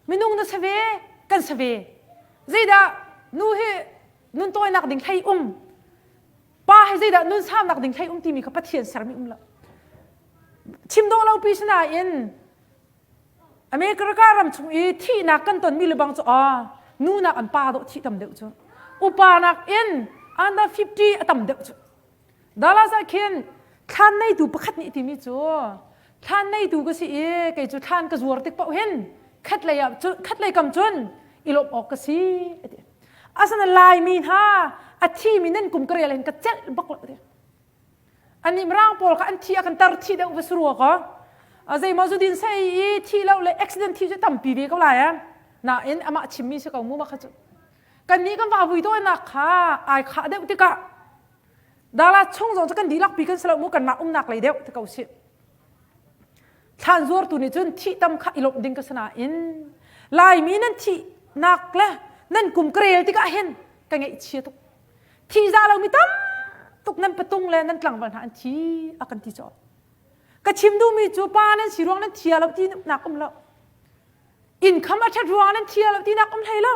Minung na si ve, kan si ve. Zeidah nu hi nun tawinak ding hlei um, pa hi zeidah nun saunak ding hlei um timi kha Pathian sermi um lo. Chim dawh lo pi sinain America ram chung i thihnak kan tonmi le bang cu a nu nak an pa dawh thih tam deuh cu. Upa nak in under 50 a tam deuh cu. Dallas ah khin thlan neitu pakhat nih timi cu thlan neitu ka si i kei cu thlan ka zuar tik paoh hin khat lei ah cun khat lei kam cun i lawmh awk ka si ati. Asana Laimi hna a thimi nan kum ka rel hin ka celh bak lo ati. Ani mirang pawl kha an thi a kan tar thi deuh va si rua ko. Zeimaw zudin sei i thi lo le accident thi cu tampi ve ko lai a. Nain amah chimmi si ko mu ma kha cu. Kannih kan va vui tawinak kha ai khah deuh tikah Dala chung zong cu kan dihlak pi kan si lo mu kanmah umnak lei deuh ti ko si. Thlan zuartu nih cun thih tam kha i lawmh ding ka si nain Laimi nan thihnak le nan kum ka rel tikah hin ka ngaihchia tuk. Thih za lomi tam tuk nan patung le nan tlangval hna an thi a kan ti cawh. Ka chim duhmi cu pa nan si ruang nan thia lo ti nak um lo. Income a ṭhat ruang nan thia lo ti nak um hlei lo.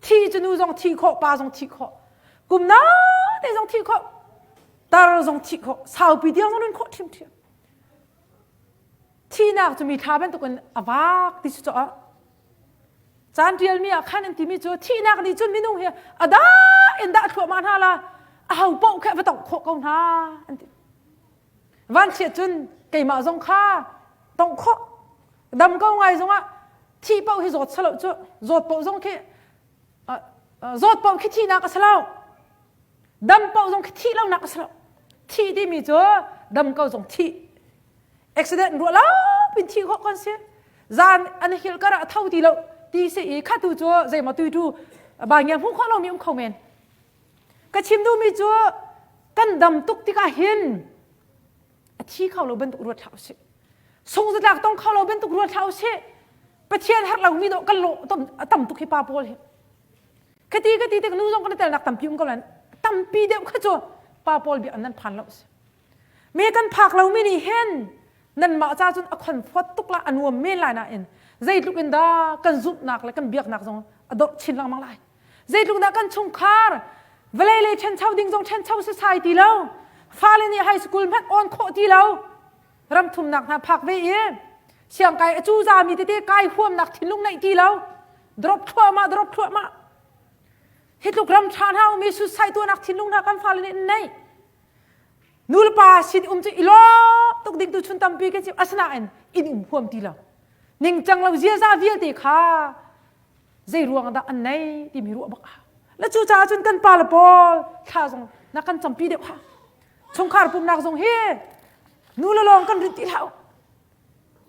Thi cu nu zong thih khawh, pa zong thih khawh. Kum naute zong thih khawh. Tar zong thih khawh. Saupi tiang zong nun khawh ṭhiamṭhiam. Thihnak cu mi thla bantukin a vak ti cu caah caan ṭialmi ah khan an timi cu thihnak nih cun minung hi a dah in dah thluahmah hna la a ho paoh kha va tongh khawh ko hna an ti. Vanchiat cun keimah zong kha tongh khawh dam ko ngai zongah thih paoh hi zawt salo cu zawt paoh zong khi zawt paoh khi thihnak a si lo dam paoh zong khi thih lonak a si lo thih timi cu dam ko zong thih accident ruah lo pin thih khawh kan si zan an hil kar ah tho ti lo ti si i khatu cu zeimaw tu tu ba ngia hmu khawh lomi um kho men ka chim duhmi cu kan dam tuk tikah hin a thi kho lo bantuk ruat hlah usih sungzatlak tong kho lo bantuk ruat hlah usih pathian herh lomi dawh kan lawh tam tuk hi pa pawl hi khati khati tik nu zong kan telnak tampi um ko lan tampi deuh kha cu pa pawl bia nan phan lo si me kan phak lomi nih hin nan mah ca cun a khon fot tuk la a nuam men lai nain zeitluk in dah kan zumhnak le kan biaknak zong a dor chin lengmang lai Zeitluk dah kan chungkhar vawlei lei ṭhencho ding zong ṭhencho sasai ti lo. Fale nih high school hmanh on khawh ti lo. Ram thumnak hna phak ve i siangkai a cuzami tete kai huamnak thinlung neih ti lo. Drop thluahmah, drop thluahmah. Hi tluk ram ṭha hna umi suicide tuahnak thinlung hna kan fale nih an neih. Nu le pa sin um cu i lawm tuk ding tu chun tampi kan chim asinain in um huam ti lo. Ningcang lo ziaza vialte kha zei ruang dah an nei timi ruah bak ah le cu caah cun kan pa le pawl thla zong na kan campi deuh ha chungkhar pumnak zong hi nu le lawng kan rin ti hlah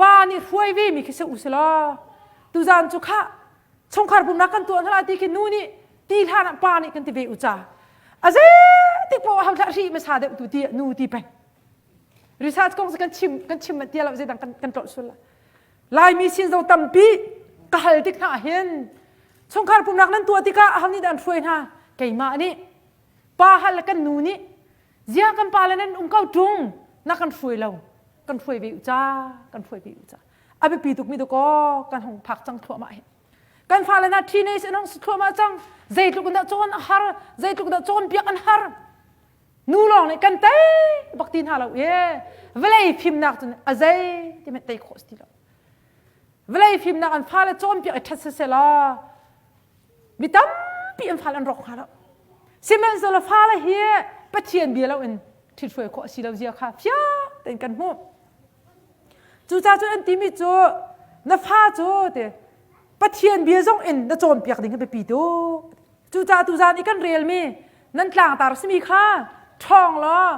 pa nih hruai ve mi khi se u si law tuzan cu kha chungkhar pumnak kan tuah hna ti khi nu nih ti hlan ah pa nih kan ti ve u ca a zei tik poah hau thlah ri masa deuh tu ti nu ti peng research kong kan chim kan chim tia lo zeidang kan kan tlolh sul la Laimi sin zo tampi ka hal tik hna hin chungkhar pumnak nan tuah tikah aho nih dah an hruai hna keimah nih pa hal le kan nu nih zia kan pa le nan um ko ṭung na kan hruai lo kan hruai ve u ca kan hruai ve u ca a biapi tuk mi dakaw kan hung phak cang thluahmah hi kan fale na teenage an hung si thluahmah cang zeitluk in dah cawn a har zeitluk dah cawnpiak an har Nu lawng nih kan tei bak ti hna lo e vawlei fimnak cun a zei ti hmanh tei khawh si ti lo vawlei fimnak an fale cawnpiak i ṭhat siselaw mi tampi an fale an rawk hnga lo sihmanhsehlaw fale hi Pathian bia lo in ṭhithruai khawh a si lo zia kha fiang tein kan hmuh cucaah cun an timi cu na fa cu ti Pathian bia zong in na cawnpiak ding hi biapi tuk Cucaah tuzaan i kan relmi nan tlangtar simi kha ṭhawng law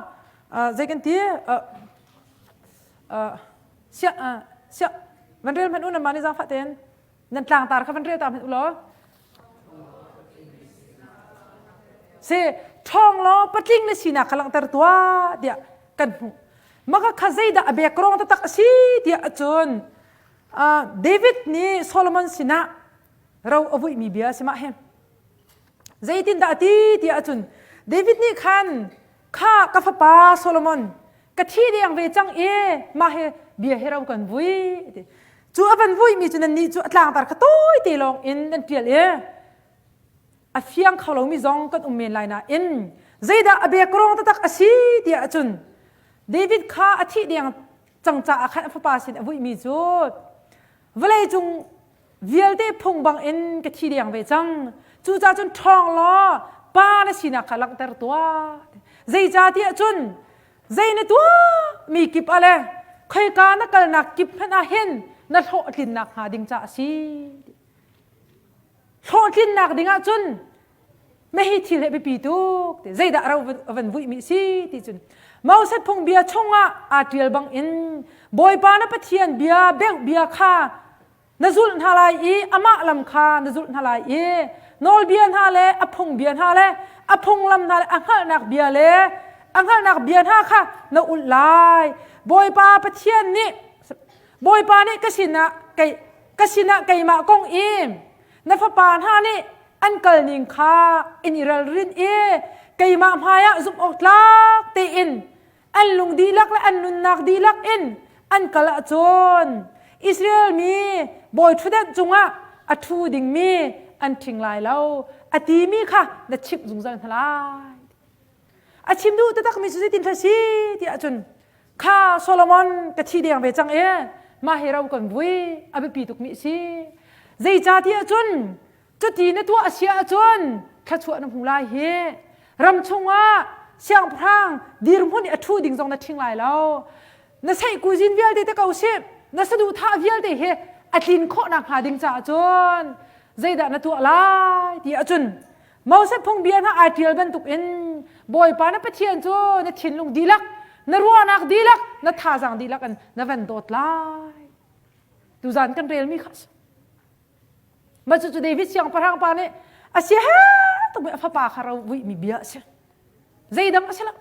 zei kan ti siah siah van rel hmanh u nan mah nih zaangfah tein nan tlangtar kha van rel ta hmanh u law si ṭhawng law patling na sinak kha langhter tuah tiah kan hmuh maka kha zeidah a background taktak a si tiah ahcun David nih Solomon sinah ro a vuihmi bia a si mah hi. Zeitindah a ti tiah ahcun David nih khan kha ka fapa Solomon ka thi deng ve cang i mah hi bia hi ro kan vui ti. Cu a van vuimi cu nannih cu a tlangtar kha tawi te lawng in nan ṭial i a fiang kho lomi zong kan um men lai nain zeidah a biakrong taktak a si tiah cun David kha a thih deng cang caah khan a fapa sin a vuimi cu vawleicung vialte phung bangin ka thi deng ve cang. Cucaah cun ṭhawng law pa na sinak kha langhter tuah. Zeicahtiah cun zei na tuah mi kip ah le khoika na kalnak kip hmanh ah hin na hlawhtlinnak hnga ding caah a si. Hlawhtlinnak ding ah cun na hi thil he biapi tuk ti zeidah ro van vuihmi si ti cun Moses phungbia chungah aa ṭial bangin Bawipa na Pathian bia beuh bia kha na zulh hna lai i amah lam kha na zulh hna lai i nawlbia hna le a phungbia hna le a phunglam hna le a hngalhnak bia le a hngalhnak bia hna kha na ulh lai. Bawipa Pathian nih Bawipa nih ka sinah kei ka sinah keimah kong i na fapa hna nih an kal ning kha in i ralrin i keimah hmaiah zumh awk tlak tein an lung dihlak le an nunnak dihlak in an kal ahcun Israel mi bawi ṭhutdenh cungah a ṭhu dingmi an ṭhing lai lo a timi kha na chimh zungzal hna lai. A chim duh taktakmi cu zeitin si ti ahcun kha Solomon ka thi deng ve cang e mah hi ro kan vui a biapi tukmi si. Zeicah ti ahcun cuti na tuah a si ahcun thluachuah na hmu lai hi. Ram chungah siangpahrang dirhmun i a ṭhu ding zong na ṭhing lai lo. Na seihkuzin vialte te ko sih, na saduhthah vialte hi a tlin khawh nakhnga ding caah cun zeidah na tuah lai ti ahcun Moses phungbia hna ai ṭial bantukin Bawipa na Pathian cu na thinlung dihlak, na ruahnak dihlak, na thazaang dihlak in na van dawt lai. Tuzan kan relmi kha a si. Mah cucu David siangpahrang pa nih a si he tukmi a fapa kha ro vuihmi bia a si. Zeidang a si lo.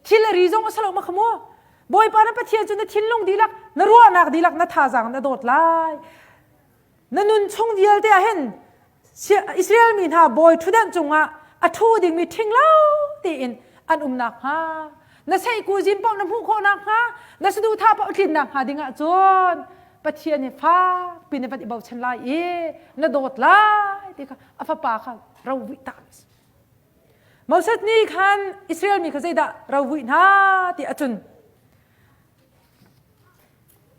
Thil a ri zong a si lo ma kha mu. Bawipa na Pathian cu na thinlung dihlak, na ruahnak dihlak, na thazaang na dawt lai. Na nun chung vialte ah hin Israel mi hna bawi ṭhutdenh cungah a ṭhu dingmi ṭhing lo tein an um nakhnga na seihkuzin paoh na hmuh khawh nakhnga na saduhthah paoh tlin nakhnga dingah cun Pathian hi fak pin in van i bochan lai i na dawt lai ti kha a fapa kha rovuih ta Moses nih khan Israel mi kha zeidah rovuih hna ti ahcun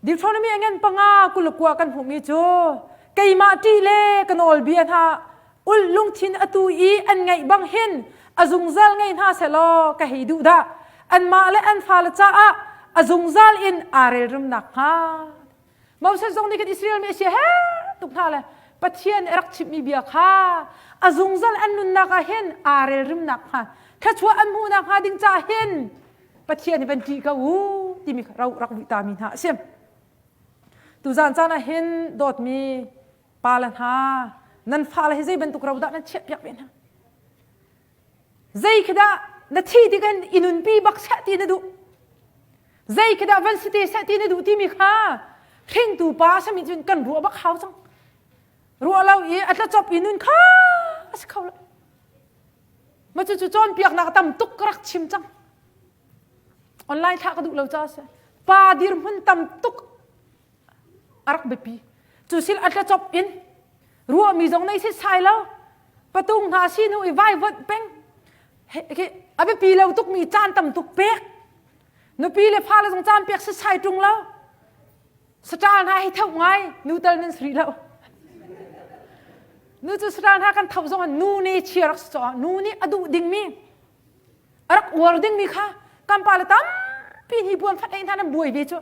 Deuteronomy a ngan panga 21 kan hmuhmi cu keimah ṭih le ka nawlbia hna ulh lungthin atu i an ngaih bang hin a zungzal ngei hna sehlaw ka hei duh dah anmah le an fale caah a zungzal in aa relrem nakhnga Moses zong nih kan Israel mi a sia he tuk hna le Pathian a rak chimhmi bia kha a zungzal an nunnak ah hin aa relrim nakhnga thluachuah an hmuh nakhnga ding caah hin Pathian hi van ṭih ko u timi ro rak vuih ta mi hna a si. Tuzaan caan ah hin dawtmi pa le hna nan fale hi zei bantuk ro dah nan chiah piak ve hna? Zei khi dah na thi tik in i nunpi bak seh ti na duh? Zei khi dah van si te seh ti na duh timi kha hringtu pa sami cun kan ruah bak hau cang. Ruah lo i a tlacop i nun kha a si kho lo. Ma cucu cawnpiaknak tam tuk ka rak chim cang. Online thlah ka duh lo ca si. Pa dirhmun tam tuk a rak biapi. Cu sil a tlacop in ruahmi zong nei si sai lo. Patung hna si nu i vaivuanh peng. A biapi lo tukmi caan tam tuk pek. Nupi le fale zong caan pek si sai ṭung lo. Saṭal hna hi tho ngai, nu tal nan si rih lo. Nu cu saṭal hna kan tho zong ah nu nih chia rak si caah nu nih a duh dingmi, a rak uar dingmi kha kan pale tampi hi buan fat ei hna nan buai ve cu.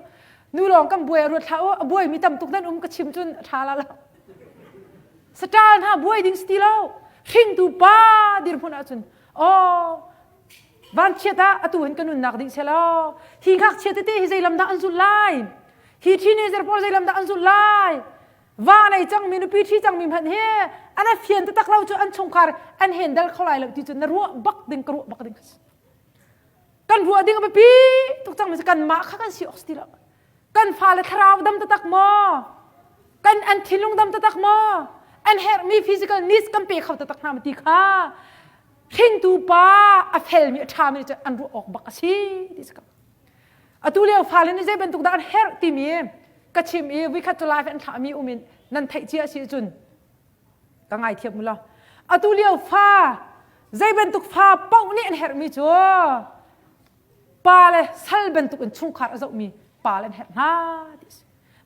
Nu lawng kan buai a ruat hlah u, a buaimi tam tuk nan um ka chim cun a ṭha la lo. Saṭal hna buai ding si ti lo. Hringtu pa dirhmun ahcun, aw Vanchiat ah atu hin ka nunnak dih selaw hi ngakchia tete hi zeilam dah an zulh lai? Hi teenager pawl zeilam dah an zulh lai? Va nei cangmi nupi ṭhi cangmi hmanh hi an a fian taktak lo cu an chungkhar an handle kho lai lo ti cu na ruah bak ding ka ruah bak ding kan ruah ding a biapi tuk cangmi cu kanmah kha kan si awk si ti lo. Kan fale thlarau dam taktak maw? Kan an thinlung dam taktak maw? An herhmi physical needs kan pe kho taktak hna ma ti kha hringtu pa a felmi a ṭhami cu an ruah awk bak a si ti si ko. Atu lio fale nih zei bantuk dah an herh timi. Ka chim i vikhat cu live an thlahmi um in nan theih cia si cun ka ngaithiam u law. Atu lio fa zei bantuk fa paoh nih an herhmi cu pa le sal bantuk in chungkhar a zohmi pa le an herh hna ti si.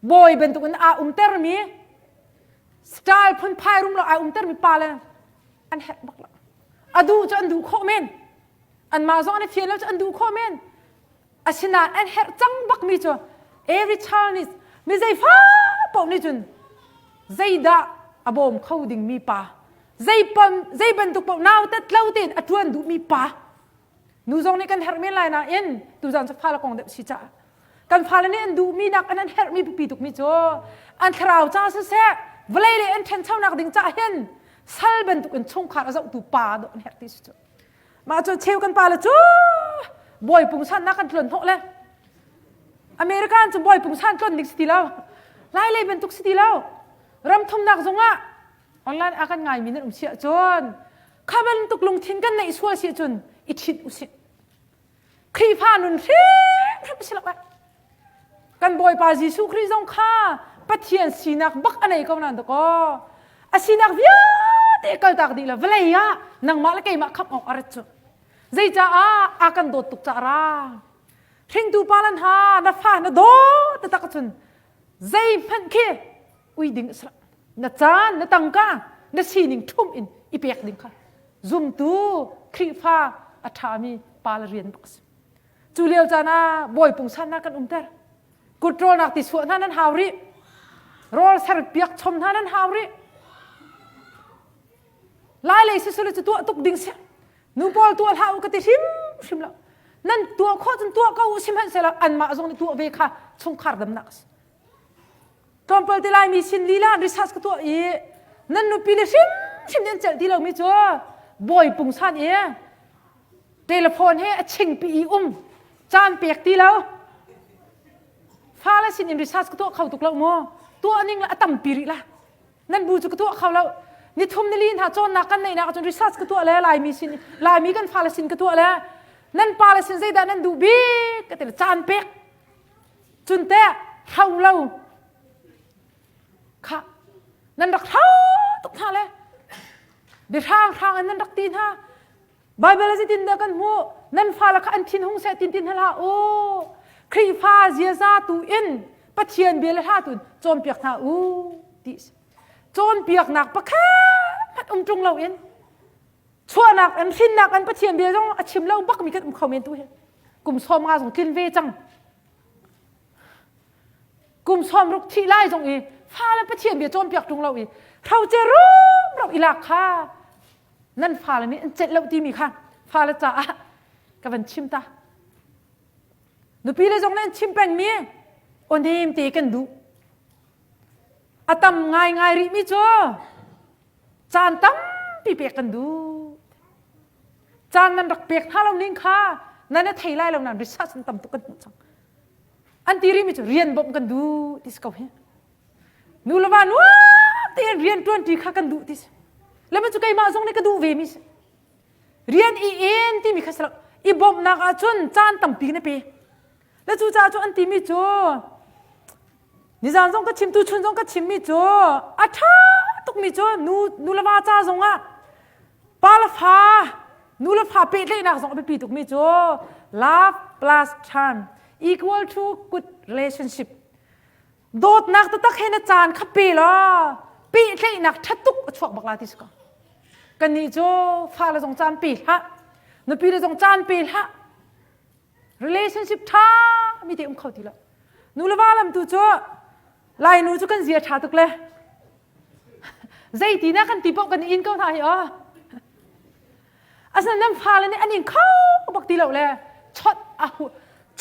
Bawi bantuk in aa umtermi style phunphai rum lo aa umtermi pa le an herh bak lo. A duh cu an duh khawh men. Anmah zong an i fian lo cu an duh khawh men. Asinain an herh cang bakmi cu every child needs mi zeifa paoh nih cun zeidah a bawm kho dingmi pa zei pam zei bantuk paoh nautat lo tein a ṭuan duhmi pa nu zong nih kan herh men lai nain tuzan cu fale kong deuh si caah kan fale nih an duhmi nak an an herhmi biapi tukmi cu an thlarau ca siseh vawlei le an ṭhanchonak ding caah hin sal bantuk in chungkhar a zohtu pa dawh an herh ti si cu Mah cu cheu kan pale cu bawi pungsannak kan tlon hnawh le American cu bawi pungsan tlon ding si ti lo. Lai lei bantuk si ti lo. Ram thumnak zongah online a kan ngaimi nan um si ahcun kha bantuk lungthin kan neih sual si ahcun i ṭhit usih. Khrihfa nun hrimhrim si lo eh. Kan Bawipa Jesuh Khrih zong kha Pathian sinak bak a nei ko nan dakaw. A sinak vialte kaltak dih le vawlei ah nangmah le keimah khamh awk a rat cu. Zeicaah a kan dawt tuk caah ra. Hringtu pa lan ha na fa na dawt taktak cun zeihmanh khi ui ding a Na caan, na tangka, na sining ṭhum in i pek ding kha zumtu Khrihfa a ṭhami pa le rian bak a si. Cu lio caan ah bawi pungsannak kan umter. Kutrawlnak ti suah hna nan hau rih. Rawl ser piak chom hna nan hau rih. Lai lei sisule cu tuah tuk ding si. Nu pawl tuah hlah u ka ti hrim hrim lo. Nan tuah khawh cun tuah ko u sihmanhsehlaw anmah zong nih tuah ve kha chungkhar damnak a si. Tlawmpal te Laimi sin lila in research ka tuah i nan nupi le hrimhrim nih an celh ti lomi cu bawi pungsan i telephone he a chingpi i um caan pek ti lo fale sin in research ka tuah kho tuk lo mu tuah ning la a tampi rih la nan bu cu ka tuah kho lo nithum nili hna cawnnak kan neihnak ahcun research ka tuah le laimi sin laimi kan fale sin ka tuah le nan pale sin zeidah nan duh bik ka ti le caan pek Cun teh hro lo kha nan rak hro tuk hna le biahrang hrang in nan rak ti hna Bible zeitin dah kan hmuh nan fale kha an thin hung seh tin tin hlah u Khrihfa ziaza tu in Pathian bia le hla tu in cawnpiak hna u ti cawnpiaknak pakhat hmanh um ṭung loin chuahnak an hrinnak an Pathian bia zong a chim lo bakmi kan um kho men tu hi kum sawm nga zong tlin ve cang kum sawm ruk thih lai zong i fale Pathian bia cawnpiak ṭung lo i hroce rumro i lak kha nan fale nih an celh lo timi kha fale caah ka van chim ta nupi le zong nih an chim pengmi aw nem te kan duh a tam ngaingai rihmi cu caan tampi pek kan duh caan nan rak pek hna lo ning kha nan i thei lai lo nan research an tam tuk kan hmuh cang an ti rimi cu rian bawmh kan duh ti si ko hi nu le va nuam tein rian ṭuan ṭi kha kan duh ti si le cu keimah zong nih ka duh ve mi si rian i en timi kha si lo i bawmhnak ahcun caan tampi na pe le cu caah cu an timi cu Nizan zong ka chim tuchun zong ka chimmi cu a ṭha tukmi cu nu nu le va ca zong ah pa le fa nu le fa pehtlaihnak zong a biapi tukmi cu love plus time equal to good relationship dawtnak taktak he na caan kha pe law pehtlaihnak ṭha tuk a chuak bak la ti si ko kannih cu fale zong caan pe hlah nupi le zong caan pe hlah relationship ṭha mi te um kho ti lo nu le va lam tu cu lainu cu kan zia ṭha tuk le zeiti na kan ti paoh kan in ko hna hi aw asinain nan fale nih an in kho bak ti lo le chawt a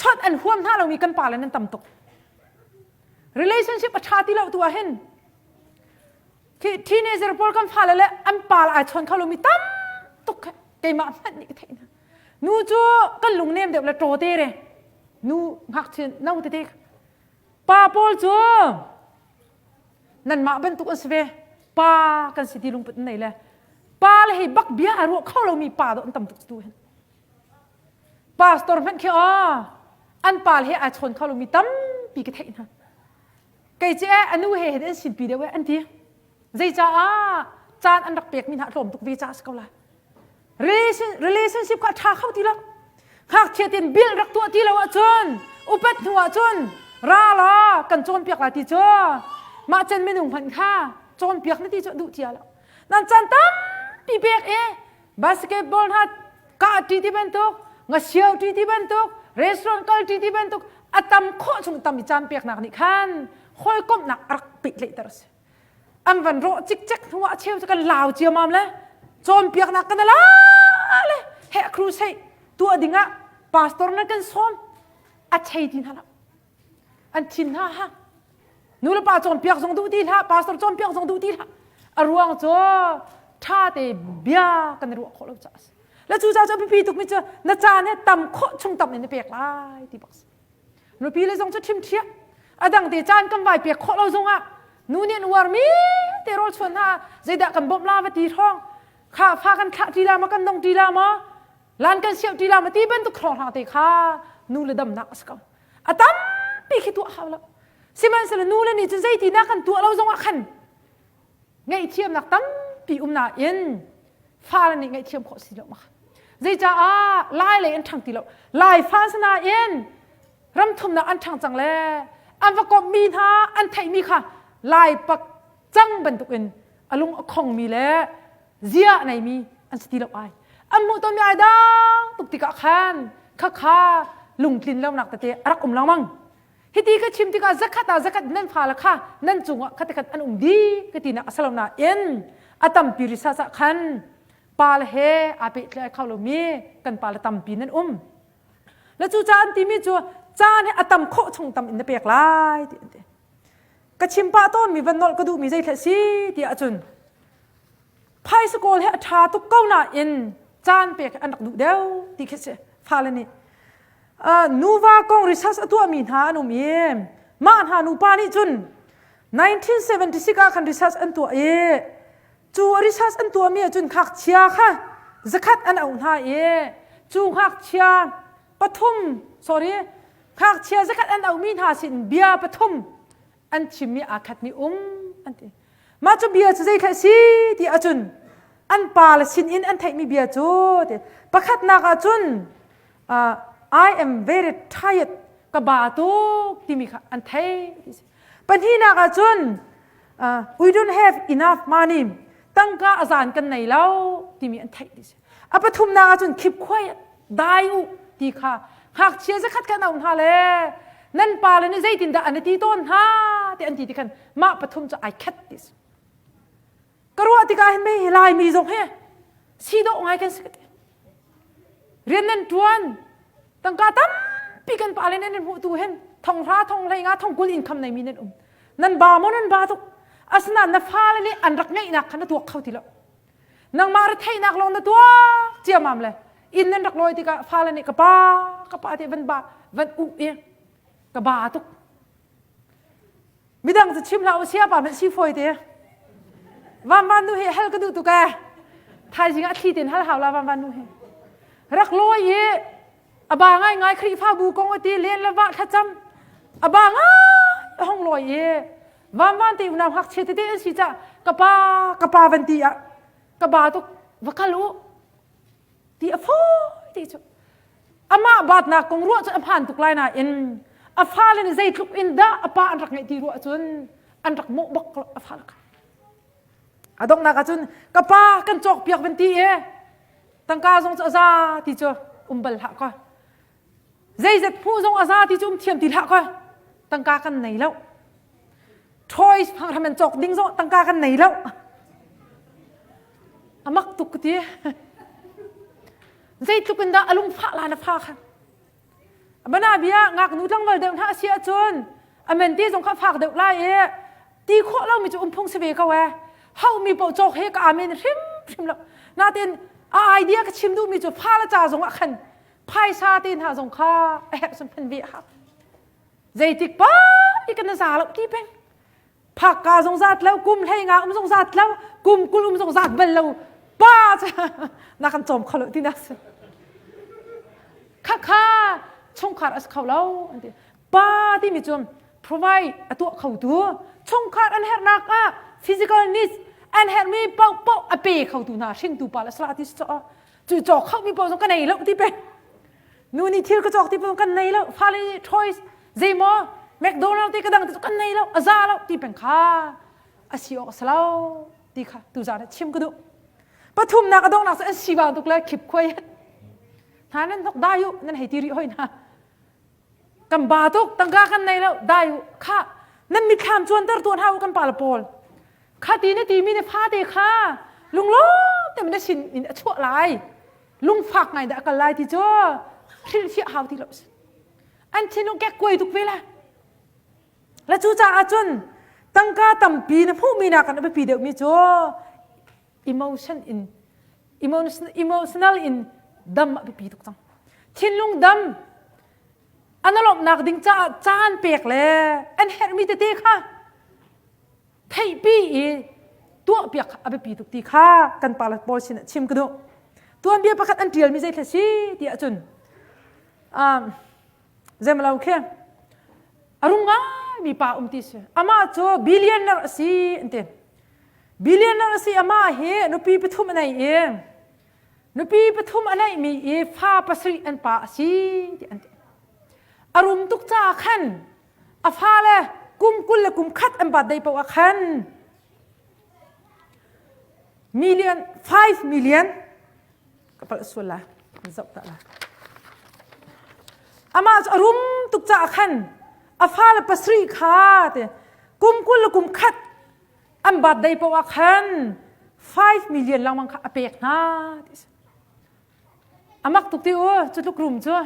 chawt an huam hna lomi kan pale nan tam tuk relationship a ṭha ti lo tu ah hin khi teenager pawl kan fale le an pa ai chawn kho lomi tam tuk keimah hmanh nih ka theih hna Nu cu kan lungnem deuh le ṭawte re. Nu ngakchia no tete. Pa pawl cu nanmah bantuk an si ve. Pa kan si ti lungput an nei le. Pa le hei bak bia a ruah kho lomi pa dawh an tam tuk tu hin. Pastor hmanh khi aw an pa le he ai chawn kho lomi tampi ka theih hna. Kei cu eh anu he hin an sinpi deuh eh an ti. Zeicaah caan an rak pekmi hna a tlawm tuk ve caah a si ko lai. Relation, relationship kha a ṭha kho ti lo. Ngakchia tein bil rak tuah ti lo ahcun upat hnu ahcun ra la kan cawnpiak lai ti cu mah chan minung hmanh kha cawnpiak na ti cu duh cia lo. Nan caan tampi pek i basketball hna kah ṭi ti bantuk, ngasiao ṭi ti bantuk, restaurant kal ṭi ti bantuk a tam khawh chung tam i caan peknak nih khan hawikomhnak a rak pehtlaihter a si. An van rawh cikcek hnu ah a cheu cu kan lau ciamam le cawnpiaknak kan la le heh crusade tuah dingah pastor nan kan sawm a chei ti hna lo an thin hna ha nu le pa cawnpiak zong duh ti hlah pastor cawnpiak zong duh ti hlah a ruang cu ṭha te bia kan i ruah khawh lo caah a si le cu caah cu a biapi tukmi cu na caan he tam khawh chung tam in na pek lai ti bak si nupi le zong cu ṭhimṭhiam a dang te caan kan vai pek khawh lo zongah nu nih an uarmi te rawl chuan hna zeidah kan bawmh la va ti hrawng kha fa kan thlah ṭi la maw kan dong ṭi la maw lan kan siauh ṭi la maw ti bantuk hrawng te kha nu le damnak a si ko a tampi khi tuah hau lo sihmanhsehlaw nu le nih cun zeitinak kan tuah lo zongah khan ngaihthiamnak tampi um nain fale nih ngaihthiam khawh si lo ma zeicaah lai lei an ṭhang ti lo lai fa si nain ram thumnak an ṭhang cang le an va komhmi hna an theihmi kha lai pak cang bantukin a lung a khongmi le zia a neimi an si ti lo ai an hmuh tonmi ai dang tuk tikah khan khakha lungtlin lonak tete a rak um lengmang Hiti ka chim tikah zakhat ah zakhat nan fale kha nan cungah khatikhat an um dih ka tinak a si lo nain a tampi research ah khan pale he aa pehtlai kho lomi kan pale tampi nan um. Le cu ca an timi cu caan hi a tam khawh chung tam in na pek lai ti an ti. Ka chim pah tawnmi van nolh ka duhmi zei si ti ahcun phaisa kawl hi a ṭha tuk ko nain caan pek an rak duh deuh ti khi si fale nih nuva kong research a tuahmi hna an um i mah hna nupa nih cun 1976 ah khan research an tuah i cu research an tuahmi ah cun ngakchia kha zakhat an auh hna i cu ngakchia pathum sorry ngakchia zakhat an auhmi hna sin bia pathum an chimmi aa khatmi um an ti mah cu bia cu zei si ti ahcun an pa le sin in an theihmi bia cu ti pakhatnak ahcun uh, I am very tired ka ba tuk timi kha an thei pahnihnak ahcun uh, we don't have enough money tangka a zan kan nei lo timi an theih ti si a pathumnak ahcun keep quiet dai u ti kha ngakchia zakhat kan auh hna le nan pa le nih zeitindah an ti tawn hna ti an ti ti khan mah pathum cu ai khat ti si ka ruah tikah hin mei laimi zong hi si dawh ngai kan si ka ti rian nan tuan tangka tampi kan pa le nan hmuh tu hin thong hra thong hlei nga thong kul income nei mi nan um nan ba maw nan ba tuk asinain na fale nih an rak ngeihnak kha na tuak kho ti lo nangmah retheihnak lawng na tuak ciamam le inn nan rak lawi tikah fale nih ka pa ka pa ti van ba van uh i ka ba tuk midang cu chim hlah u sia pa hmanh si fawi te van van nu hi hal ka duh tuk e thaizing ah thli ten hal hau la van van nu hi rak lawi i a ba ngai ngai Khrihfabu kong a ti len le vah thlacam a ba ngai a hong lawi i Vanvan te unau ngakchia tete an si cah ka pa ka pa van ti ah ka ba tuk va kal u ti a fawi ti cu amah batnak kong ruah cu a hmaan tuk lai nain a fale nih zeitluk in dah a pa an rak ngeih ti ruah cun an rak mawh bak a fale kha a donghnak ah cun ka pa kan cawk piak van ti e tangka zong cu a za ti cu um bal hlah ka Zeizat hmuh zong a za ti cu um thiam ti hlah kaw tangka kan nei lo. Toys phang an cawk ding zong tangka kan nei lo. A mak tuk ka ti. Zeitluk in dah a lungfah la na fa khan. Bana bia ngaknu tlangval deuh hna a si ahcun a men te zong kha fak deuh lai i ti khawh lomi cu um phung si ve ko e. Hauhmi paoh cawk he ka amen hrim hrim lo. Natin a idea ka chim duhmi cu fa le ca zong ah khan phaisa te hna zong kha a herh sun phan ve a zeitik pa i kan za lo ti peng phakka zong zat lo kum hlei nga um zong zat lo kum kul um zong zat bal lo pa na kan cawm kho lo ti na si kha kha chungkhar as kho lo an ti pa ti mi cu. provide a tuah khotu chungkhar an herhnak ah physical needs an herhmi paohpaoh a pe khotu hna hringtu pa le sala ti si caw cu cawk khomi paoh zong ka nei lo ti pe nu nih thil ka cawk ti paoh kan nei lo fale nih choice zeimaw McDonald ti ka dang ti cu kan nei lo a za lo ti peng kha a si awk a si lo ti kha tuzaan ah chim ka duh pathumnak a donghnak cu an si bang tuk le khip khuai hna nan hnok dai u nan hei ti rih hoi hna kan ba tuk tangka kan nei lo dai u kha nan mitthlam cuanter tuan hau kan pa le pawl kha ti na ti mi na fate kha lunglawm te na sin in a chuah lai lungfak ngai dah a kal lai ti cu hrilhfiah hau ti lo an thinlung kek kuai tuk ve la Le cucaah cun tangka tampi na hmuhmi nakin a biapi deuhmi cu emotion in emotional in dam a biapi tuk cang. Thinlung dam an lawmhnak ding caah caan pek le an herhmi tete kha theihpi i tuahpiak kha a biapi tuk ti kha kan pa le pawl sinah chim ka duh. Tuanbia pakhat an ṭialmi zei thla si ti ahcun um, Zemlo khi a rum ngaimi pa um ti si. Amah cu billionaire a si an ti. Billionaire a si amah hi nupi pathum a nei i nupi pathum a neihmi i fa pasarih an pa a si ti an ti. A rum tuk caah khan a fale kum 20 le kum khat an birthday paoh ah khan million 5 million ka palh sual la zoh ta la amah cu a rum tuk caah khan a fale pasarih kha te kum 20 le kum khat an birthday paoh ah khan 5 million lengmang kha a pek hna ti si amak tuk ti u cu tluk rum cu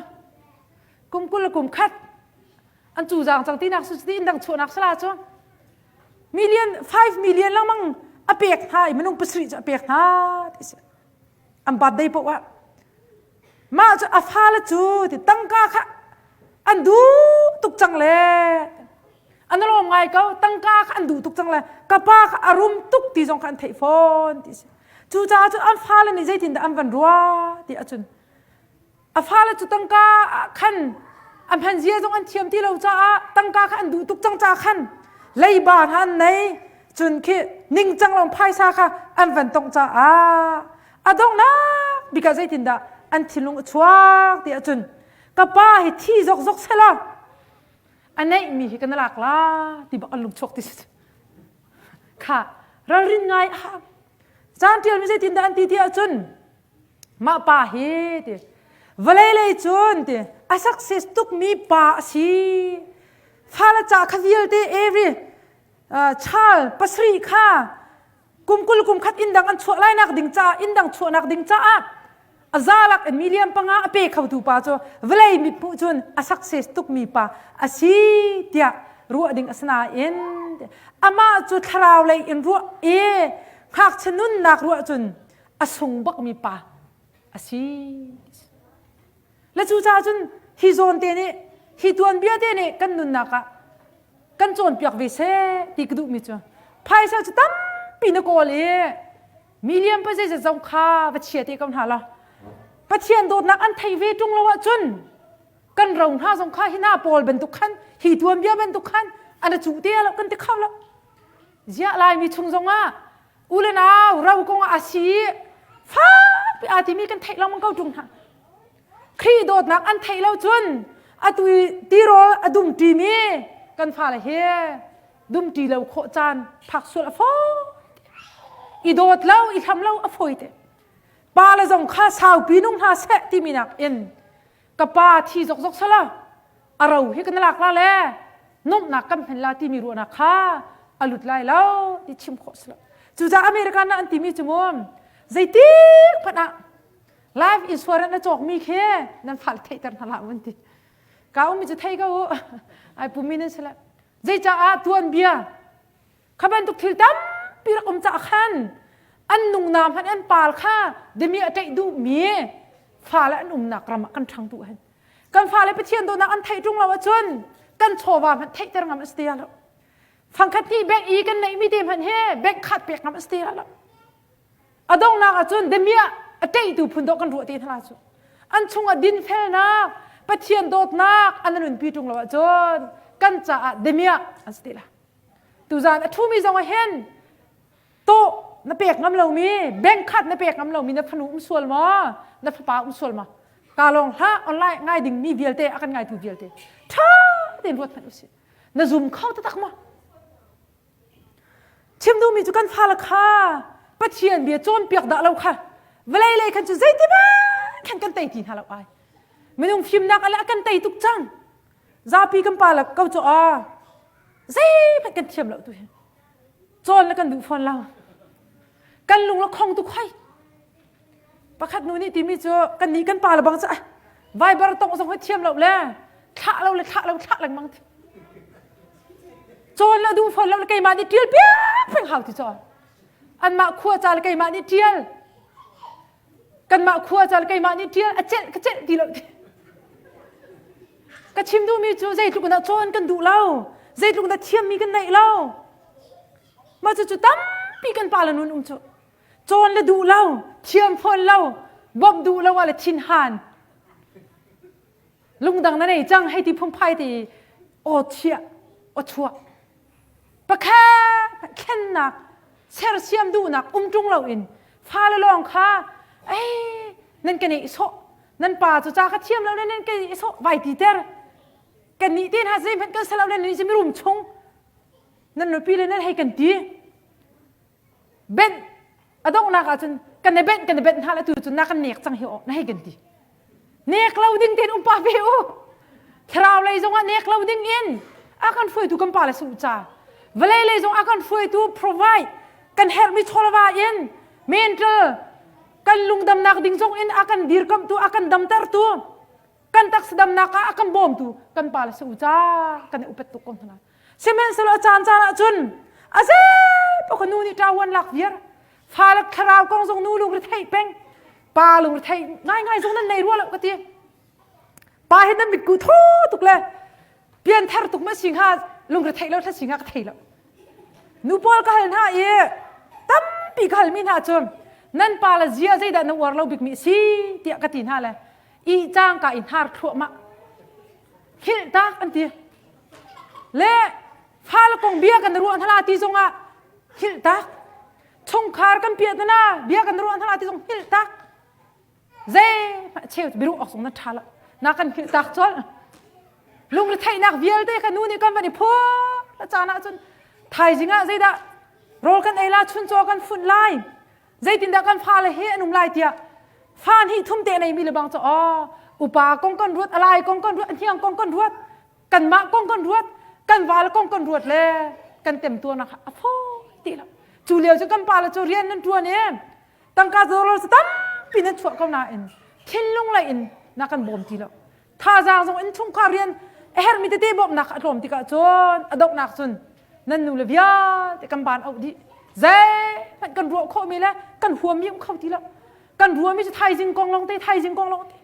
kum 20 le kum khat an cu zaang cang tinak su ti indang chuahnak sala cu million 5 million lengmang a pek hna i minung pasarih cu a pek hna ti si an birthday paoh ah mah cu a fale cu ti tangka kha an duh tuk cang le an lawm ngai ko tangka kha an duh tuk cang le ka pa kha a rum tuk ti zong kha an theih fawn ti si cucaah cun an fale nih zeitindah an van ruah ti ahcun A fale cu tangka ah khan a hman zia zong an thiam ti lo caah tangka kha an duh tuk cang caah khan leiba hna an nei cun khi ningcang lo phaisa kha an van tongh caah a donghnak bik ah zeitindah an thinlung a chuak ti ahcun ka pa hi thi zokzok sela a neihmi hi kan lak la ti bak an lung chuak ti si kha ralrin ngai a hau caan ṭialmi zeitindah an ti ti ahcun Mah pa hi ti vawlei lei cun ti a success tukmi pa a si. Fale ca kha vialte every uh, child pasarih kha kum 20 kum khat inn dang an chuah lai nak ding caah inn dang chuahnak ding caah a zalak in million panga a pe khotu pa cu vawlei mithmuh cun a success tukmi pa a si tiah ruah ding a si nain amah cu thlarau lei in ruah i ngakchia nunnak ruah cun a sung bakmi pa a si. Le cucaah cun hi zawn te nih hi tuanbia te nih kan nunnak ah kan cawnpiak ve seh ti ka duhmi cu phaisa cu tampi na kawl i million pa zeizat zong kha va chia te ko hna la Pathian dawtnak an thei ve ṭung lo ahcun kan ro hna zong kha hi na pawl bantuk khan hi tuanbia bantuk khan an a cuh te lo kan ti kho lo ziah laimi chung zongah u le nau ro kong ah a si fakpi aa timi kan theih lengmang ko ṭung hna Khrih dawtnak an theih lo cun atu i tirawl a dum ṭimi kan fale hi dum ṭi lo khawh caan phak sual a fawi i dawt lo i hlam lo a fawi te pa le zong kha saupi nung hna seh timi nak in ka pa thi zokzok sala a ro hi kan lak la le nuamhnak kan hman la timi ruahnak kha a lut lai lo ti chim khawh si lo cucaah American ah an timi cu mu zeitik hmanh ah life insurance na cawkmi khi nan fal theihter hna hlah an ti ka ummi cu thei ko u ai pumi nan si le zeicaah tuanbia Kha bantuk thil tampi rak um caah khan an nungnam hmanh an pal kha demi a ṭaih duhmi fale an umnak ram ah kan ṭhang duh hen. Kan fale Pathian dawtnak an theih ṭung lo ahcun kan chawva hmanh theihter ngam a si ti lo. Fangkhat hnih bank i kan neihmi te hmanh hi bank khat pek ngam a si ti lo. A donghnak ahcun damiah a ṭaihtu phun dawh kan ruah te hna cu. An chungah dinfelnak, Pathian dawtnak an nunpi ṭung lo ahcun Kan caah demiah an si ti la. Tuzan a ṭhumi zong ah hin tawh na pek ngam lomi bank card na pek ngam lomi na fanu um sual maw na fapa um sual maw ka lawng hlah online ngai ding mi vialte a kan ngaitu vialte ṭha tein ruat hmanh usih na zum kho taktak maw chim duhmi cu kan fale kha Pathian bia cawnpiak dah lo kha vawlei lei khan cu zeitiban khan kan tei ti hna lo ai minung fimnak ale a kan tei tuk cang zapi kan pa le ko cu a zeihmanh kan thiam lo tu hi cawn le kan duh fawn lo kan lung le khong tu khoi pakhat nu nih timi cu kan nih kan pa le bang cu viber tong zong hi thiam lo le thlah lo le thlah lo thlah lengmang ti cawn le duh fawn lo le keimah nih tial piak peng hau ti cawn anmah khua ca le keimah nih tial kanmah khua ca le keimah nih tial a celh ka celh ti lo ti Ka chim duhmi cu zeitluk in dah cawn kan duh lo, zeitluk in dah thiammi kan neih lo. Mah cucu tampi kan pa le nun um cu. Cawn le duh lo, thiam fawn lo, bawmh duh lo ah le thinhan. Lungdang na nei cang hei ti phungphai ti aw thiah, aw chuah. Pakhat thlennak, sersiam duhnak um ṭung loin fale lawng kha ei nan ka neih sawh nan pa cu ca ka thiam lo nan ka neih sawh vai ti ter kan nih te hna zeihmanh kan salo nan nih cu mirum chung nan nupi le nan hei kan ti benh a donghnak ahcun kan i benh kan i benh hna le tu cun na kan nek cang hi aw na hei kan ti nek lo ding tein um pa ve u thlarau lei zong ah nek lo ding in a kan hruaitu kan pa le su ca vawlei lei zong a kan hruaitu provide kan herhmi chawlva in mental kan lungdamnak ding zong in a kan dirkamhtu a kan damtertu kan taksa damnak ah a kan bawmtu kan pa le su ca kan i upat tuk ko hna sihmanhsehlaw a caan caan ah cun a zepaoh ka nu nih ṭawan lak viar fa le thlarau kong zong nu lungre theih peng pa lungre theih ngaingai zong nan nei rua lo ka ti pa hi nan mitku tho tuk le pianthar tuk ma si hnga lungre theih lo thla si hnga ka thei lo nu pawl ka hal hna i tampi ka halmi hna cu nan pa le zia zeidah na uar lo bikmi si tiah ka ti hna le i cangka i hnar thluahmah hilh tak an ti le fale kong bia kan ruah hna la ti zongah hilh tak chungkhar kan piah na bia kan ruah hna la ti zong hilh tak zei cheu biru ok zong na tha lo na kan hilh tak chol lungre theihnak vialte kha nu nih kan van i phur caan ah cun thaizing ah zeidah rawl kan ei la chuncaw kan funh lai zeitindah kan fale hi an um lai tiah fa hnih thum te nei mi le bang cu aw upa kong kan ruat alai kong kan ruat hniang kong kan ruat kanmah kong kan ruat kan val kong kan ruat le kan temtuarnak a fawi ti lo cu lio cu kan pa le cu rian nan tuan i tangka dollar cu tampi nan chuah ko nain thinlung lei in na kan bawm ti lo thazaang zong in chungkhar rian a herhmi tete bawmhnak a tlawm tikah cun a donghnak cun nan nu le vialte kan ban auh dih zeihmanh kan ruah khawhmi le kan huammi um kho ti lo kan ruahmi cu thaizing kong lawng te thaizing kong lawng te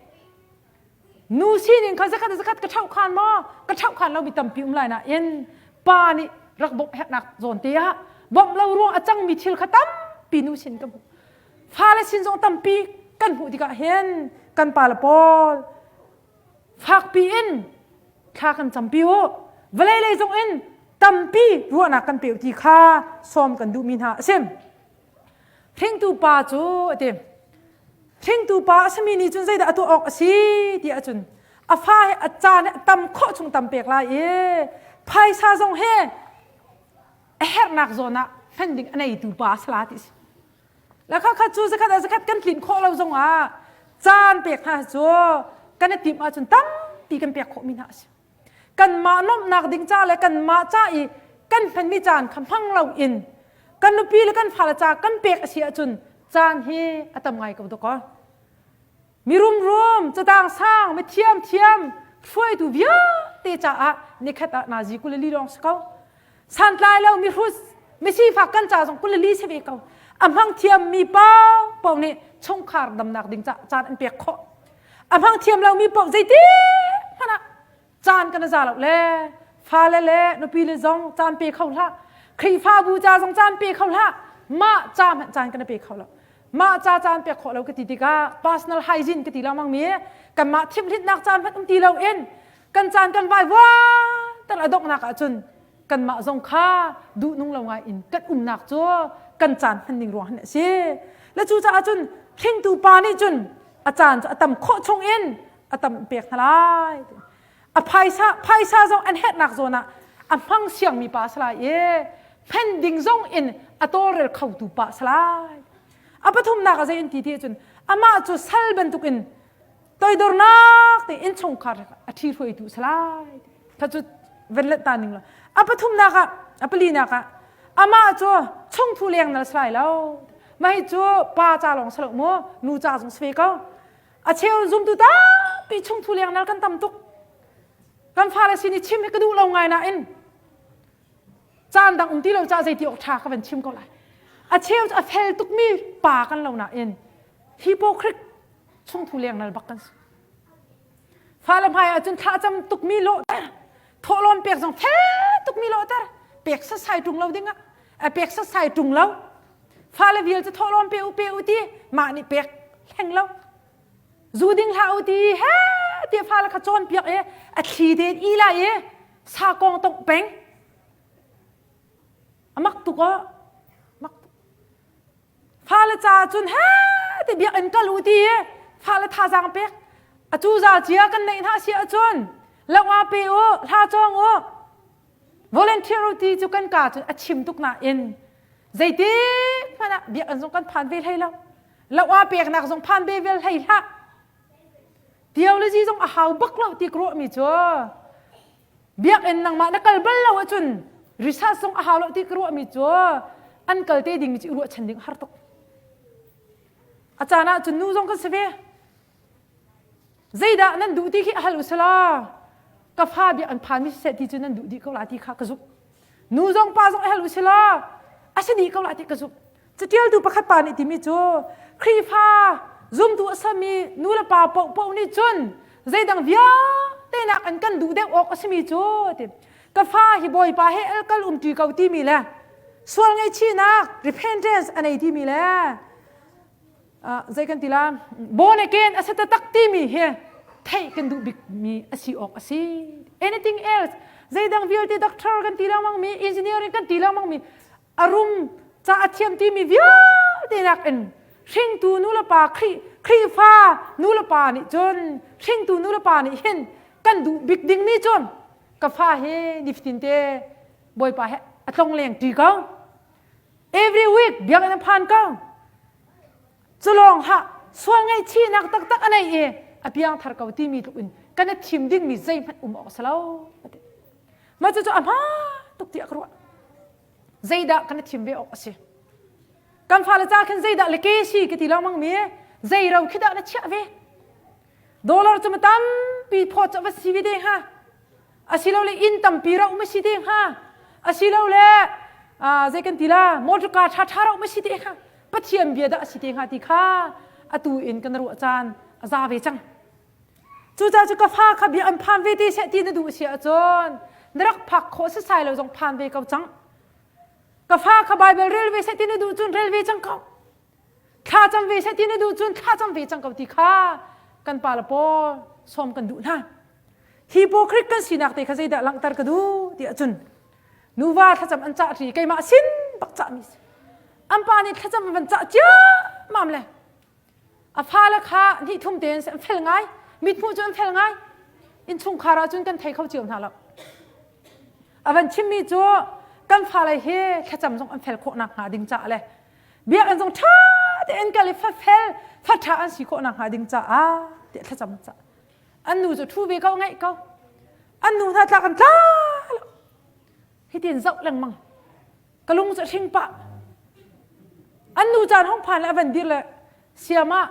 nu sining kha zakhat zakhat ka ṭhauh khan maw ka ṭhauh khan lo mi tampi um lai nain pa nih rak bawmh herhnak zawn te ah bawmh lo ruang a cangmi thil kha tampi nu sin ka hmuh fale sin zong tampi kan hmuh tikah hin kan pa le pawl fakpi in thla kan campi u vawlei lei zong in tampi ruahnak kan pe ti kha sawm kan duhmi hna a si hringtu pa cu a ti hringtu pa a simi nih cun zeidah a tuah awk a si ti ahcun a fa he a caan a tam khawh chung tam pek lai i phaisa zong he a herhnak zawn ah hman ding a neitu pa a si la ti si La kha kha cu zakhat ah zakhat kan tlin khawh lo zong ah caan pek hna cu kan i timh ahcun tampi kan pek khawhmi hna a si. Kanmah nuamhnak ding ca le kanmah ca i kan hmanmi caan kha hmang loin kan nupi le kan fale ca kan pek a si ahcun caan hi a tam ngai ko dakaw. Mi rumrum, catang sang, mi thiamthiam, hruaitu vialte caah nikhat ah nazi 22 lawng si ko. Santlai lo mihrut, misifak kan ca zong 22 si ve ko. A hmang thiam mi paoh nih chungkhar damnak ding caan an pek khawh. A hmang thiam lo mi paoh zeiti hmanh ah caan kan za lo le fale le nupi le zong caan pe kho hlah Khrihfabu ca zong caan pe kho hlah mah ca hmanh caan kan pe kho lo mah ca caan pek khawh lo ka ti tikah personal hygiene ka ti lengmang mi kanmah thimhlitnak caan hmanh um ti lo in kan caan kan vai vuan. ter a donghnak ahcun kanmah zong kha duh nung lo ngai in kan umnak cu kan caan hman ning ruang hin a si. Le cucaah cun hringtu pa nih cun a caan cu a tam khawh chung in a tam pek hna lai. A phaisa phaisa zong an herhnak zawn ah a hmang siangmi pa a si lai i hmen ding zong in a tawlrel khotu pa a si lai. A pathumnak ah zei an ti ti ahcun amah cu sal bantukin toidornak te innchungkhar a ṭhi hruaitu a si lai. Kha cu van lanh ta ning lo. A pathumnak ah a palinak ah amah cu chungthu leng nal si lai lo. Mah hi cu pa ca lawng si lo mu nu ca zong si ve ko. A cheu zumtu tampi chungthu leng nal kan tam tuk. Kan fale sin i chim hi ka duh lo ngai nain caan dang um ti lo ca zeiti awk ṭha ka van chim ko lai. A cheu cu a fel tukmi pa kan lo nain hypocrite chungthu lengnal bak kan si. Fale hmai ahcun thlacam tukmi lawhter, thawhlawm pek zong fel tukmi lawhter, pek sasai ṭung lo dingah, a pek sasai ṭung lo. Fale vial cu thawhlawm pe u pe u ti, mah nih pek hleng lo. Zu ding hlah u ti he ti fale kha cawnpiak i a thli tein i lai i sa kong tongh peng. A mak tuk aw. Mak tuk. Fale caah cun he ti biakinn kal u ti i fale thazaang pek. A cu za cia kan neih hna si ahcun loa pe u, hla cawng u. Volunteer u ti cu kan ka cun a chim tuk nain zeitik hmanh ah biakinn zong kan phan ve hlei lo. Loa peknak zong phan ve vel hlei hlah. Theology zong a hau bak lo ti ka ruahmi cu Biakinn nangmah na kal bal lo ahcun research zong a hau lo ti ka ruahmi cu an kal te dingmi cu i ruahchan ding a har tuk. A caan ah cun nu zong kan si ve. Zeidah nan duh ti khi hal u sila ka fa biakinn phanmi siseh ti cu nan duh dih ko la ti kha ka zumh. Nu zong pa zong hal u sila a si dih ko la ti ka zumh. Catialtu pakhat pa nih timi cu Khrihfa zumtu a sami nu le pa paohpaoh nih cun zeidang vialte nak an kan duh deuh awk a simi cu ti ka fa hi Bawipa he el kal umṭi ko timi le sual ngaihchihnak repentance a nei timi le zei kan ti la born again a si taktak timi hi theih kan duh bikmi a si awk a si anything else zeidang vialte doctor kan ti lengmang mi engineering kan ti lengmang mi a rum ca a thiam timi vialte nakin hringtu nulepa Khrihfa nulepa nih cun hringtu nulepa nih hin kan duh bik dingmi cun ka fa hi nifatin te Bawipa he a tlong leng ṭi ko every week biakinn a phan ko culawng hlah sual ngaihchihnak taktak a nei i a piangthar ko timi tluk in kan i thim dingmi zeihmanh um awk a si lo mah cucu a hmaan tuk tiah ka ruah zeidah kan i thim ve awk a si kan fale ca khin zeidah le ke si ka ti lengmang mi zei ro khi dah na chiah ve dollar cu ma tampi phawt cu va si ve de hnga asilole inn tampi ra um si te hnga asilole zei kan ti la motor car tha tha ra um si te hnga pathian bia dah si te hnga ti kha atu in kan ruah caan a za ve cang Cucaah cu ka fa kha bia an phan ve te seh ti na duh si ahcun na rak phak khawh sasai lo zong phan ve ko cang. Ka fa kha Baibal rel ve seh ti na duh cun rel ve cang ko. Thla cam ve seh ti na duh cun thla cam ve cang ko ti kha kan pa le pawl sawm kan duh hna. Hypocrite kan sinak te kha zeidah langhter ka duh ti ahcun nuva thlacam an cah ṭi keimah sin bak cahmi si. An pa nih thlacam an van cah ciammam le A fale kha hnih thum tein an fel ngai. Mithmuh cu an fel ngai. Innchungkhar ah cun kan thei kho cio hna lo. A van chimmi cu kan fale hi thlacam zong an fel khawh nakhnga ding caah le biakinn zong ṭha tein kal i fa fel fa ṭha an si khawh nakhnga ding caah tiah thlacam an cah. An nu cu ṭhu ve ko ngaih ko. An nu hna tlak an tla lo. Hitin zoh lengmang. Ka lung cu a hring pah. An nu caan hong phan le a van dir le siam ah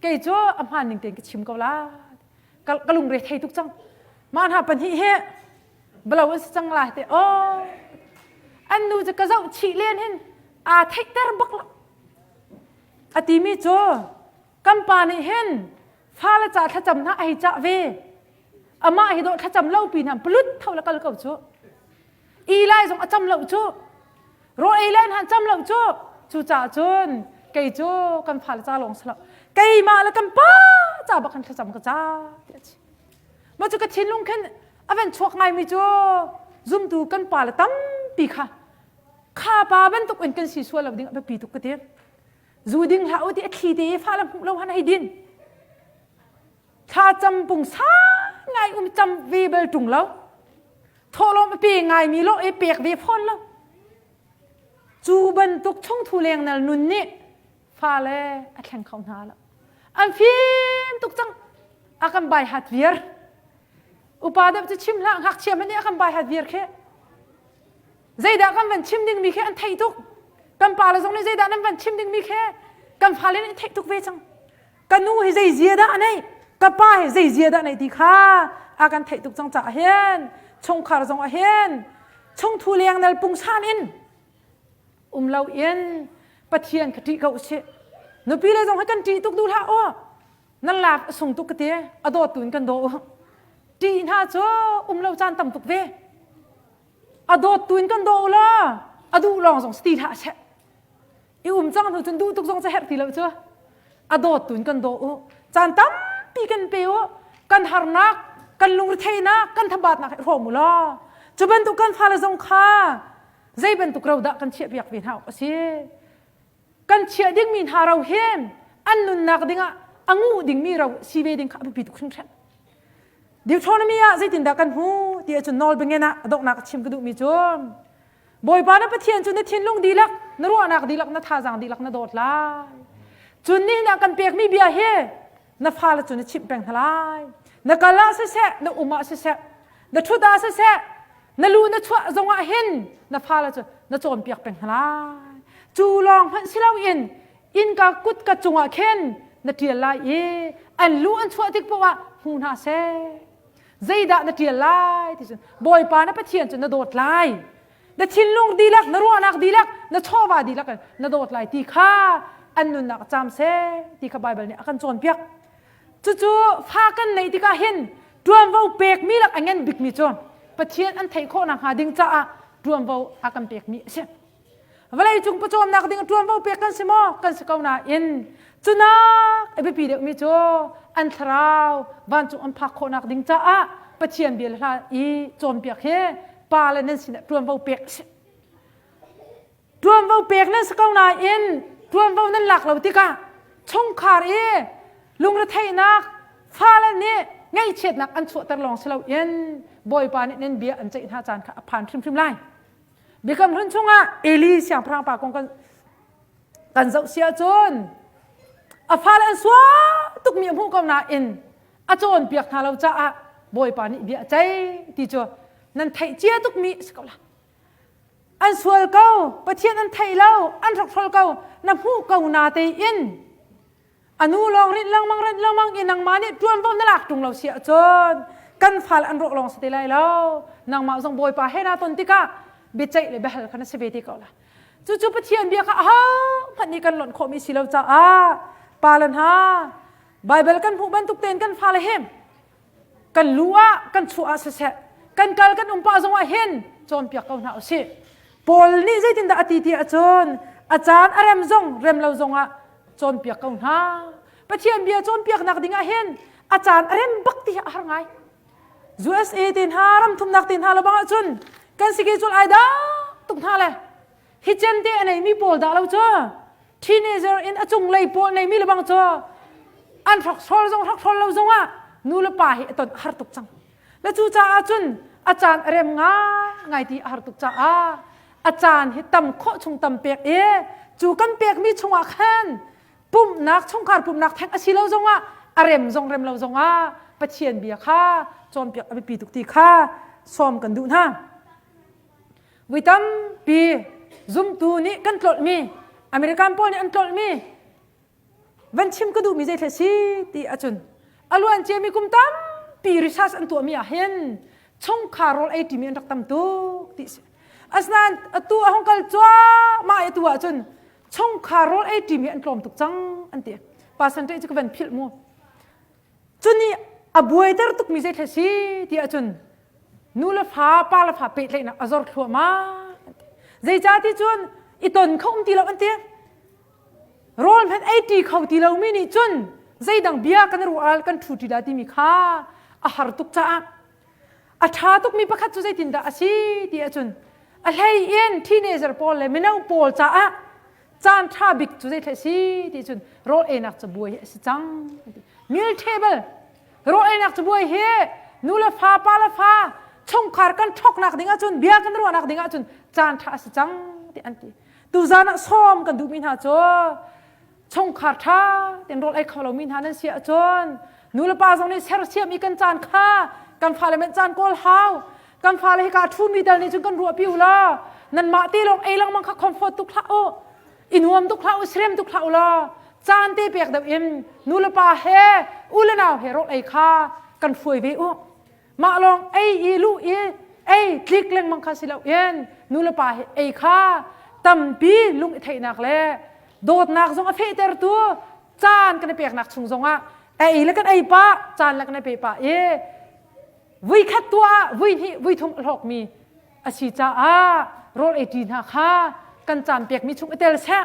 kei cu a hmaan ning tein ka chim ko la. Ka, ka lungre thei tuk cang. Mah hna pahnih hi balo an si cang lai te. Oh. An nu cu ka zoh chih len hin aa theihter bak lo. A timi cu kan pa nih hin fale ca thlacam hna a hei cah ve. Amah hi dawh thlacam lo pi hna palut tho le kal ko cu. Eli zong a cam lo cu. Rawl ei len han cam lo cu. Cucaah cun kei cu kan fale ca lawng si lo. Keimah le kan pa ca bak kan thlacam ka ca ti a si. Mah cu ka thinlung khin A van chuak ngaimi cu zumtu kan pa le tampi kha kha pa bantuk in kan si sual lo ding a biapi tuk ka ti. Zu ding hlah u ti a thli te i fa le hmuh lo han hei din. Thla cam pungsan ngai um cam ve bal ṭung lo. Thawhlawm a pe ngaimi lo e pek ve fawn lo. Cu bantuk chungthu lengnal nun nih fale a thleng kho hna lo. An fim tuk cang. A kan bai hat viar. Upa deuh cu chim hlah ngakchia hmanh nih a kan bai hat viar khi. Zeidah kan van chim dingmi khi an theih tuk. Kan pa le zong nih zeidah nan van chim dingmi khi kan fale nih theih tuk ve cang. Ka nu hi zei zia dah a neih? Ka pa hi zei zia dah a neih ti kha a kan theih tuk cang caah hin chungkhar zong ah hin chungthu lengnal pungsan in um lo in Pathian kha ṭih ko usih. Nupi le zong hi kan ṭih tuk duh hlah aw. Nan lak a sung tuk ka ti. A dawt tu in kan daw u. Ṭih hna cu um lo caan tam tuk ve. A dawt tu in kan daw u law a duh lawng zong si ti hlah seh. I um cang hnu cun duh tuk zong ca herh ti lo cu. A dawt tu in kan daw u. Caan tampi kan pe u. Kan harnak, kan lungretheihnak, kan thabatnak hi hrawm u law. Cu bantuk kan fale zong kha zei bantuk ro dah kan chiahpiak ve hna awk a si. Kan chiah dingmi hna ro hi an nunnak dingah a nguh dingmi ro si ve ding kha a biapi tuk hringhran. Deuteronomy ah zeitindah kan hmu ti ahcun nawlbiangen ah a donghnak a chim ka duhmi cu Bawipa na Pathian cu na thinlung dihlak, na ruahnak dihlak, na thazaang dihlak na dawt lai. Cun nihin ah kan pekmi bia hi na fale cu na chimh peng hna lai. Na kal ah siseh, na um ah siseh, na ṭhut ah siseh, na lu na chuah zong ah hin na fale cu na cawnpiak peng hna lai. Cu lawng hmanh si loin innka kutka cungah khin na ṭial lai i an lu an chuah tik paoh ah hmu hna seh. Zeidah na ṭial lai ti cun Bawipa na Pathian cu na dawt lai. Na thinlung dihlak, na ruahnak dihlak, na chawva dihlak in na dawt lai ti kha an nunnak caam seh ti kha Baibal nih a kan cawnpiak. Cucu fa kan neih tikah hin ṭuanvo pekmi lak a ngan bikmi cu Pathian an theih khawh nakhnga ding caah ṭuanvo a kan pekmi a si. Vawleicung pawcawmnak ding ṭuanvo pek kan si maw? Kan si ko nain cunak a biapi deuhmi cu an thlarau vancung an phak khawhnak ding caah Pathian bia le hla i cawnpiak hi pa le nan sinah ṭuanvo pek a si. Ṭuanvo pek nan si ko nain ṭuanvo nan lak lo tikah chungkhar i lungretheihnak fale nih ngaihchiatnak an chuahter lawng si loin Bawipa nih nan bia an ceih hna caan kha a phan hrimhrim lai. Biakam hlun chungah Eli siangpahrang pa kong kan kan zoh si ahcun a fale an sual tukmi a hmuh ko nain a cawnpiak hna lo caah Bawipa nih bia a ceih ti cu nan theih cia tukmi a si ko la. An sual ko, Pathian an theih lo, an hrokhrol ko, na hmuh ko na tein A nu lawng rinh lengmang rinh lengmang i nangmah nih ṭuanvo na lak ṭung lo si ahcun kan fale an rawh lawng si te lai lo. Nangmah zong Bawipa he naa ton tikah biaceih le biahal kha na si ve te ko la. Cucu Pathian bia kha ahohmanh nih kan lonh khawhmi si lo caah pa le hna Baibal kan hmuh bantuk tein kan fale hi kan lu ah kan chuah ah siseh kan kal kan um pah zongah hin cawnpiak ko hna usih. Paul nih zeitindah a ti ti ahcun a caan a rem zong rem lo zongah cawnpiak ko hna. Pathian bia cawnpiaknak ding ah hin a caan a rem bak ti hi a har ngai. USA te hna ram thumnak te hna lo bang ahcun kan schedule ai dah tuk hna le hi cen te a neimi pawl dah lo cu teenager in a cunglei pawl neimi le bang cu an hrokhrol zong hrokhrol lo zong ah nu le pa hi a ton har tuk cang le cu caah cun a caan a rem ngai ti a har tuk caah a caan hi tam khawh chung tam pek i cu kan pekmi chungah khan pumhnak chungkhar pumhnak theng a si lo zongah a rem zong rem lo zongah Pathian bia kha cawnpiak a biapi tuk ti kha sawm kan duh hna. Vui tampi zumtu nih kan tlolhmi American pawl nih an tlolhmi van chim ka duhmi zei si ti ahcun a luan ciami kum tampi research an tuahmi ah hin chungkhar rawl ei ṭimi an rak tam tuk ti si. Asinain atu a hung kal cuahmah i atu ahcun chungkhar rawl ei ṭimi an tlawm tuk cang an ti. Percentage cu ka van philh mu. Cuni a buaiter tukmi zei si ti ahcun nu le fa pa le fa pehtlaihnak a zor thluahmah an ti. Zeicah ti cun i ton kho um ti lo an ti. Rawl hmanh ei ṭi kho ti lomi nih cun zeidang bia kan ruah al kan ṭhu ṭi dah timi kha a har tuk caah. A ṭha tukmi pakhat cu zeitindah a si ti ahcun a hlei in teenager pawl le mino pawl caah caan ṭha bik cu zeithlei si ti cun rawl einak cabuai hi a si cang. Meal table rawl einak cabuai hi nu le fa pa le fa chungkhar kan ṭhoknak ding ahcun bia kan ruahnak ding ahcun caan ṭha a si cang ti an ti. Tuzan ah sawm kan duhmi hna cu chungkhar ṭha tein rawl ei kho lomi hna nan si ahcun nu le pa zong nih sersiam i kan caan kha kan fale men caan kawl hau kan fale hi ka ṭhumi tal nih cun kan ruahpi u law nanmah te lawng ei lengmang kha comfort tuk hlah u i nuam tuk hlah u sirem tuk hlah u law caan te pek deuh in nu le pa he u le nau he rawl ei kha kan hruai ve u mah lawng ei i luh i ei tlik lengmang kha si lo in nu le pa he ei kha tampi lung i theihnak le dawtnak zong a fehtertu caan kan i peknak chung zongah ei le kan ei pah caan le kan i pe pah i vui khat tuah vui hnih vui thum a hlawkmi a si caah rawl ei ṭi hna kha kan caan pekmi chung i tel seh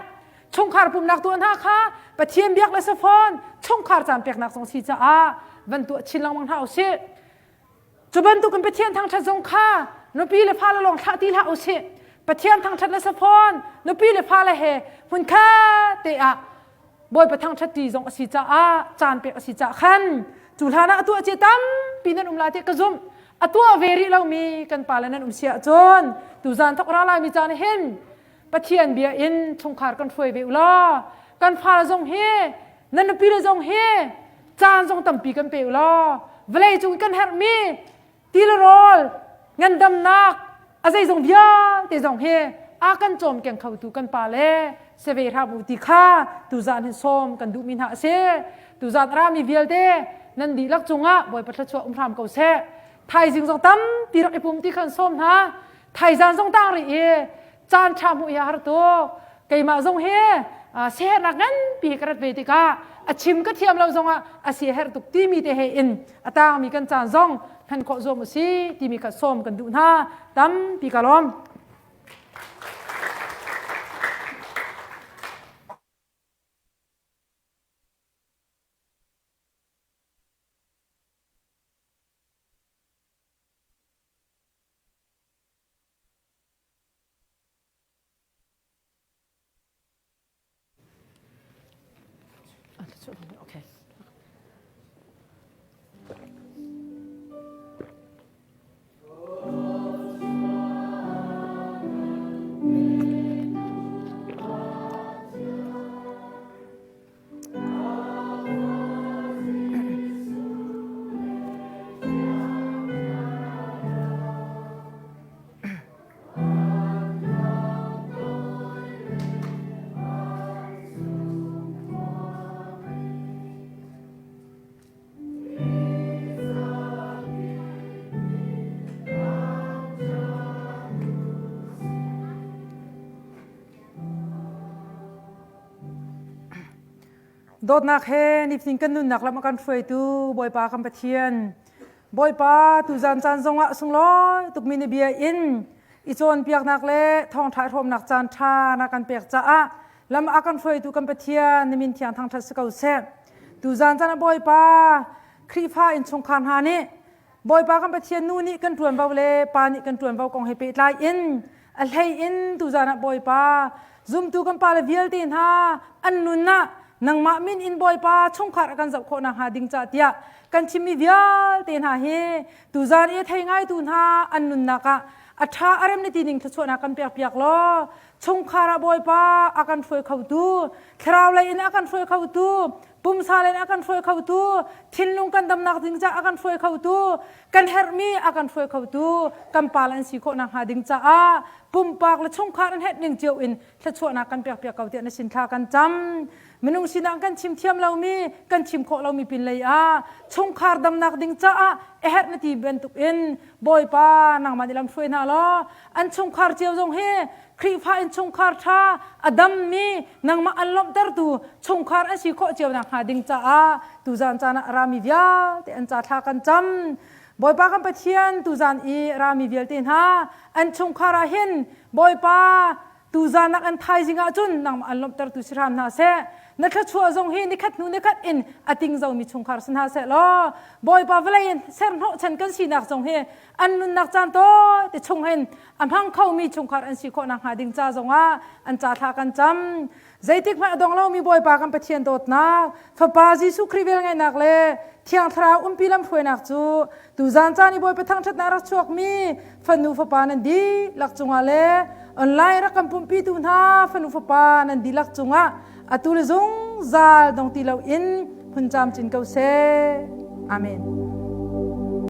chungkhar pumnak tuah hna kha Pathian biak le safawn chungkhar caan peknak zong si caah van tuah chin lengmang hna usih cu bantukin Pathian thangṭhat zong kha nupi le fale lawng thlah ti hlah usih Pathian thangṭhat le safawn nupi le fale he hmunkhat te ah Bawipa thangṭhat ti zong a si caah caan pek a si caah khan cu hlan ah a tuah cia tampi nan um lai tiah ka zumh a tuah ve rih lomi kan pale nan um si ahcun tuzan thok ra laimi caan hin Pathian bia in chungkhar kan hruai ve u law kan fale zong hi nan nupi le zong hi caan zong tampi kan pe u law vawlei cung kan herhmi ti le rawl ngandamnak a zeizong vialte zong hi a kan cawm keng khotu kan pa le seve hram u ti kha tuzan hin sawm kan duhmi hna a si tuzan rami vialte nan dihlak cungah Bawipa thluachuah um hram ko seh thaizing zong tampi rak i pum ti khan sawm hna thaizan zong tang rih i caan ṭha hmuh hi a har tuk keimah zong hi siaherhnak nganpi ka rat ve tikah a chim ka thiam lo zongah a siaherh tuk timi te he in a tangmi kan caan zong hman khawh zuam u si timi kha sawm kan duh hna tampi ka lawm Okay. Dawtnak he nifatin kan nunnak lam a kan hruaitu Bawipa kan Pathian Bawipa tuzan caan zongah sunglawi tukmi na bia in i cawnpiaknak le thawngṭha hrawmnak caan ṭha na kan pek caah lam a kan hruaitu kan Pathian na min thiang thangṭhat si ko seh. Tuzan caan ah Bawipa Khrihfa innchungkhar hna nih Bawipa kan Pathian nu nih kan ṭuanvo le pa nih kan ṭuanvo kong he pehtlai in a hlei in tuzan ah Bawipa zumtu kan pale vialte hna an nun ah nangmah min in Bawipa chungkhar a kan zoh khawh nakhnga ding ca tiah kan chimmi vialte hna hi tuzan i a thei ngaitu hna an nunnak ah a ṭha a rem na ti ning thluachuahnak kan pek piak law chungkhar ah Bawipa a kan hruai khotu thlarau lei in a kan hruai khotu pumsa lei in a kan hruai khotu thinlung kan damnak ding caah a kan hruai khotu kan herhmi a kan hruai khotu kan pa le an si khawh nakhnga ding caah pumpak le chungkhar an herh ning cio in thluachuahnak kan pek piak ko tiah na sin thla kan cam minung sinah kan chim thiam lomi kan chim khawh lomi pin lei ah chungkhar damnak ding caah a herh na ti bantuk in Bawipa nangmah nih lam hruai hna law an chungkhar cio zong hi Khrihfa in chungkhar ṭha a dammi nangmah an lawmhtertu chungkhar an si khawh cio nakhnga ding caah tuzan caan ah rami vialte an ca thla kan cam Bawipa kan Pathian tuzan i rami vialte hna an chungkhar ah hin Bawipa. Tuzan nak an thaizing ah cun nangmah an lawmhtertu si hram hna seh. Na thluachuah zong hi nikhat hnu nikhat in a tingzomi chungkhar si hna seh law Bawipa vawlei in serhnawh chan kan sinak zong hi an nunnak caan tawi te chung hin a hmang khomi chungkhar an si khawh nakhnga ding ca zongah an ca thla kan cam. Zeitik hmanh a dong lomi Bawipa kan Pathian dawtnak, Fapa Jesuh Khrih velngeihnak le Thiang Thlarau umpi lamhruainak cu tuzan caan i Bawipa thangṭhatnak rak chuakmi fanu fapa nan dihlak cungah le online rak kan pumhpitu hna fanu fapa nan dihlak cungah atu le zungzal dong ti loin hun camcin ko seh. Amen.